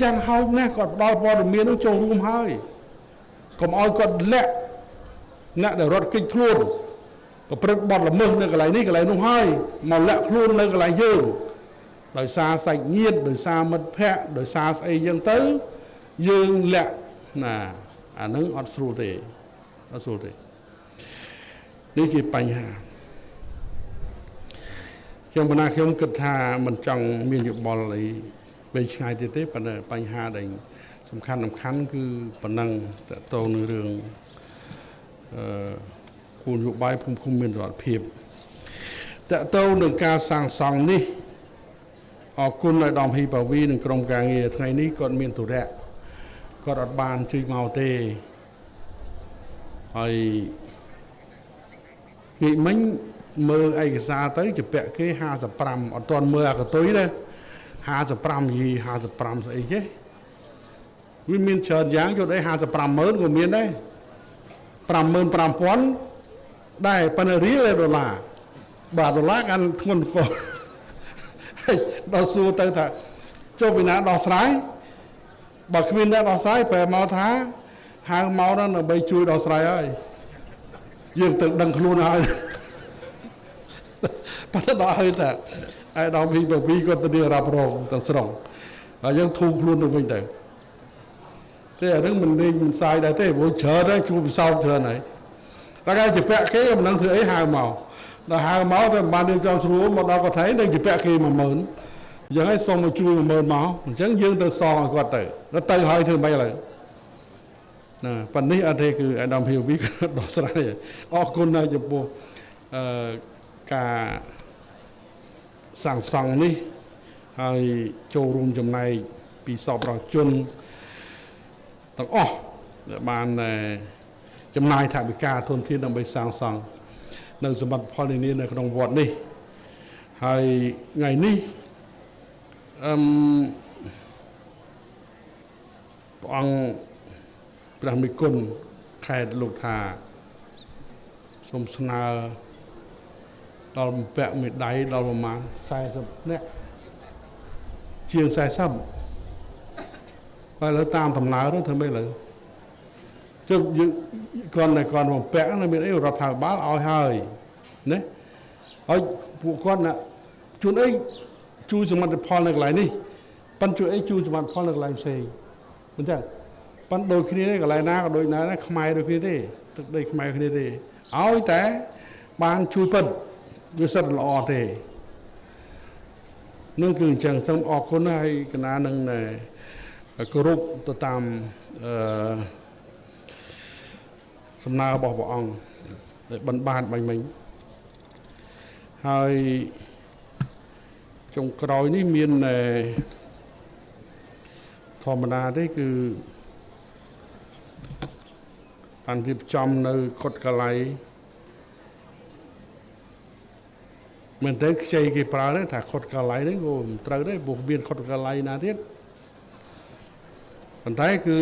យ៉ាងហោចណាស់គាត់ផ្ដល់ព័ត៌មាននឹងចូលរួមហើយកុំឲ្យគាត់លាក់អ្នកដែលរត់គេចខ្លួនប្រព្រឹត្តបទល្មើសនៅកន្លែងនេះកន្លែងនោះហើយមកលាក់ខ្លួននៅកន្លែងយើងដោយសារសាច់ញាតិដោយសារមិត្តភ័ក្តិដោយសារស្អីចឹងទៅយើងលាក់ណាអានឹងអត់ស្រួលទេអត់ស្រួលទេនេះជាបញ្ហាខ្ញុំបណ្ណាខ្ញុំគិតថាមិនចង់មានយោបល់អីវែងឆ្ងាយទៀតទេប៉ុន្តែបញ្ហាដែលសំខាន់គឺប៉ុណ្ណឹងតទៅនឹងរឿងគោលនយោបាយភូមិឃុំមានរដ្ឋភាពតទៅនឹងការសាងសង់នេះអរគុណឲ្យដំហ៊ីបាវីនិងក្រុមការងារថ្ងៃនេះគាត់មានទរៈគាត់អត់បានជួយមកទេហើយងាកមិញមើលឯកសារទៅជពាក់គេ55អត់ទាន់មើលអាកតុយទេ55យី55ស្អីទេវាមានច្រើនយ៉ាងយកអី550,000ក៏មានដែរ55,000ដែរប៉ុន្តែរៀលដុល្លារបាទដុល្លារកាន់ធ្ងន់ធ្ងរដល់សួរទៅថាចុះពីណាដោះស្រាយបើគ្មានអ្នកដោះស្រាយប្រែមកថាហៅមកដល់ដើម្បីជួយដោះស្រាយហើយយើងទៅដឹងខ្លួនហើយប៉ុន្តែដល់ហើយថាឯដល់ពីបវីគាត់ទៅរ៉ាប់រងទាំងស្រុងហើយយើងធូរខ្លួនទៅវិញទៅទេអានឹងមិនលេងមិនសាយដែរទេព្រោះច្រើនហើយជួបពិសោធន៍ច្រើនហើយដល់គេជាពាក់គេមិនដឹងធ្វើអីហៅមកដល់ហៅមកតែមិនបានរៀបចំស្រួលមកដល់គាត់ថៃនឹងជាពាក់គេ10000អញ្ចឹងហើយសុំមកជួយ10000មកអញ្ចឹងយើងទៅសងឲ្យគាត់ទៅដល់ទៅហើយធ្វើម៉េចឥឡូវណាប៉ុន្នេះអត់ទេគឺអាដាមភីវីគាត់ដោះស្រាយអរគុណណាស់ចំពោះការសាងសង់នេះហើយចូលរួមចំណែកពីសពរដ្ឋជនទាំងអស់ដែលបានចំណាយថវិកាធនធានដើម្បីសាងសង់នៅសមិទ្ធផលនានានៅក្នុងវត្តនេះហើយថ្ងៃនេះព្រះអង្គព្រះមេគុណខេត្តលោកថាសូមស្នើដល់បំពាក់មេដៃដល់ប្រមាណ40នាក់ជាង40ហើយលើតាមដំណើរទៅធ្វើម៉េចលើជុំយើងគាត់តែគាត់បំពាក់នៅមានអីរដ្ឋាភិបាលឲ្យហើយណាហើយពួកគាត់ណាជួនអីជួយសមិទ្ធផលនៅកន្លែងនេះប៉ិនជួយអីជួយសមិទ្ធផលនៅកន្លែងផ្សេងមិនចឹងប៉ិនដូចគ្នាទេកន្លែងណាក៏ដូចណាដែរខ្មែរដូចគ្នាទេ ទឹកដីខ្មែរគ្នាទេឲ្យតែបានជួយពិតវាសិតល្អទេនឹងគឺអញ្ចឹងសូមអរគុណហើយកណានឹងគោរពទៅតាមសំណើរបស់ព្រះអង្គដែលបិណ្ឌបាតបាញ់មិញហើយចុងក្រោយនេះមានធម្មតាទេគឺបានរៀបចំនៅកុដកល័យមែនទេខ្ចីគេប្រើទេថាខុតកល័យហ្នឹងក៏មិនត្រូវដែរព្រោះមានខុតកល័យណាទៀតប៉ុន្តែគឺ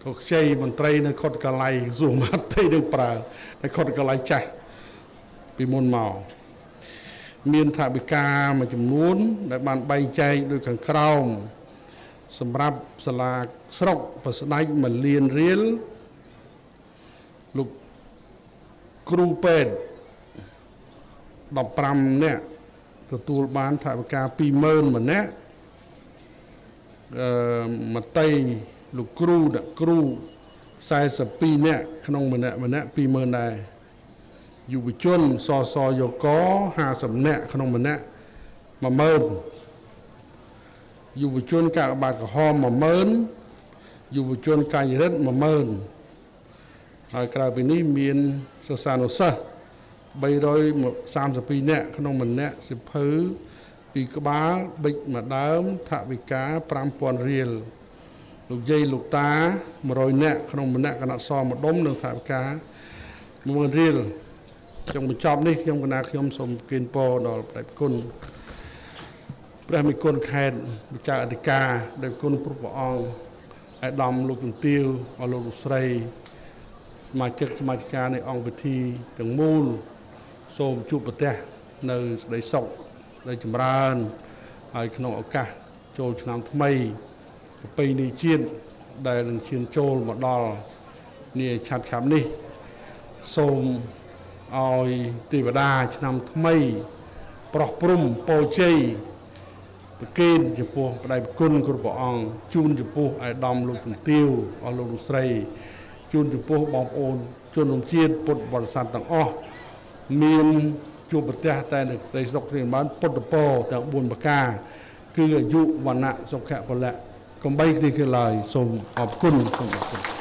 ក៏ខ្ចីមន្ត្រីនៅខុតកល័យក្រសួងមហាផ្ទៃនឹងប្រើតែខុតកល័យចាស់ពីមុនមកមានថវិកាមួយចំនួនដែលបានបែងចែកដូចខាងក្រោមសម្រាប់សាលាស្រុកប្រស្ដាច់1លានរៀលលោកគ្រូពេទ្យ15នាក់ទទួលបានថវិកា20000ម្នាក់មតីលោកគ្រូអ្នកគ្រូ42នាក់ក្នុងម្នាក់ម្នាក់20000ដែរយុវជនសសយក50នាក់ក្នុងម្នាក់10000យុវជនកាកបាទក្រហម10000យុវជនកាយរិទ្ធ10000ហើយក្រៅពីនេះមានសិស្សានុសិស្ស332នាក់ក្នុងម្នាក់សិភៅពីក្បាលបិចមួយដើមថវិកា5000រៀលលោកយាយលោកតា100នាក់ក្នុងម្នាក់គណៈសម្ដុំនឹងថវិកា10000រៀលចុងបញ្ចប់នេះខ្ញុំកណាខ្ញុំសូមគិនពរដល់ព្រះគុណព្រះមេគុណខេត្តវិចារអធិការដែលគុណព្រះអង្គឯកឧត្តមលោកជំទាវអស់លោកលោកស្រីសមាជិកសមាជិកានៃអង្គពិធីទាំងមូលសូមជួបប្រទះនៅសេចក្តីសុខដែលចម្រើនហើយក្នុងឱកាសចូលឆ្នាំថ្មីប្រពៃណីជាតិដែលនឹងឈានចូលមកដល់នាឆាប់ឆាប់នេះសូមឲ្យទេវតាឆ្នាំថ្មីប្រោះព្រំពរជ័យប្រគេនចំពោះព្រះគុណគ្រប់ព្រះអង្គជូនចំពោះឯកឧត្តមលោកជំទាវអស់លោកលោកស្រីជូនចំពោះបងប្អូនជនរួមជាតិពុទ្ធបរិស័ទទាំងអស់មានជួបប្រទះតែនៅប្រទេសស្រុកព្រានបានពុទ្ធពរទាំង4ប្រការគឺអាយុវណ្ណៈសុខៈពលៈកំបីគ្នាឡើយសូមអរគុណសូមអរគុណ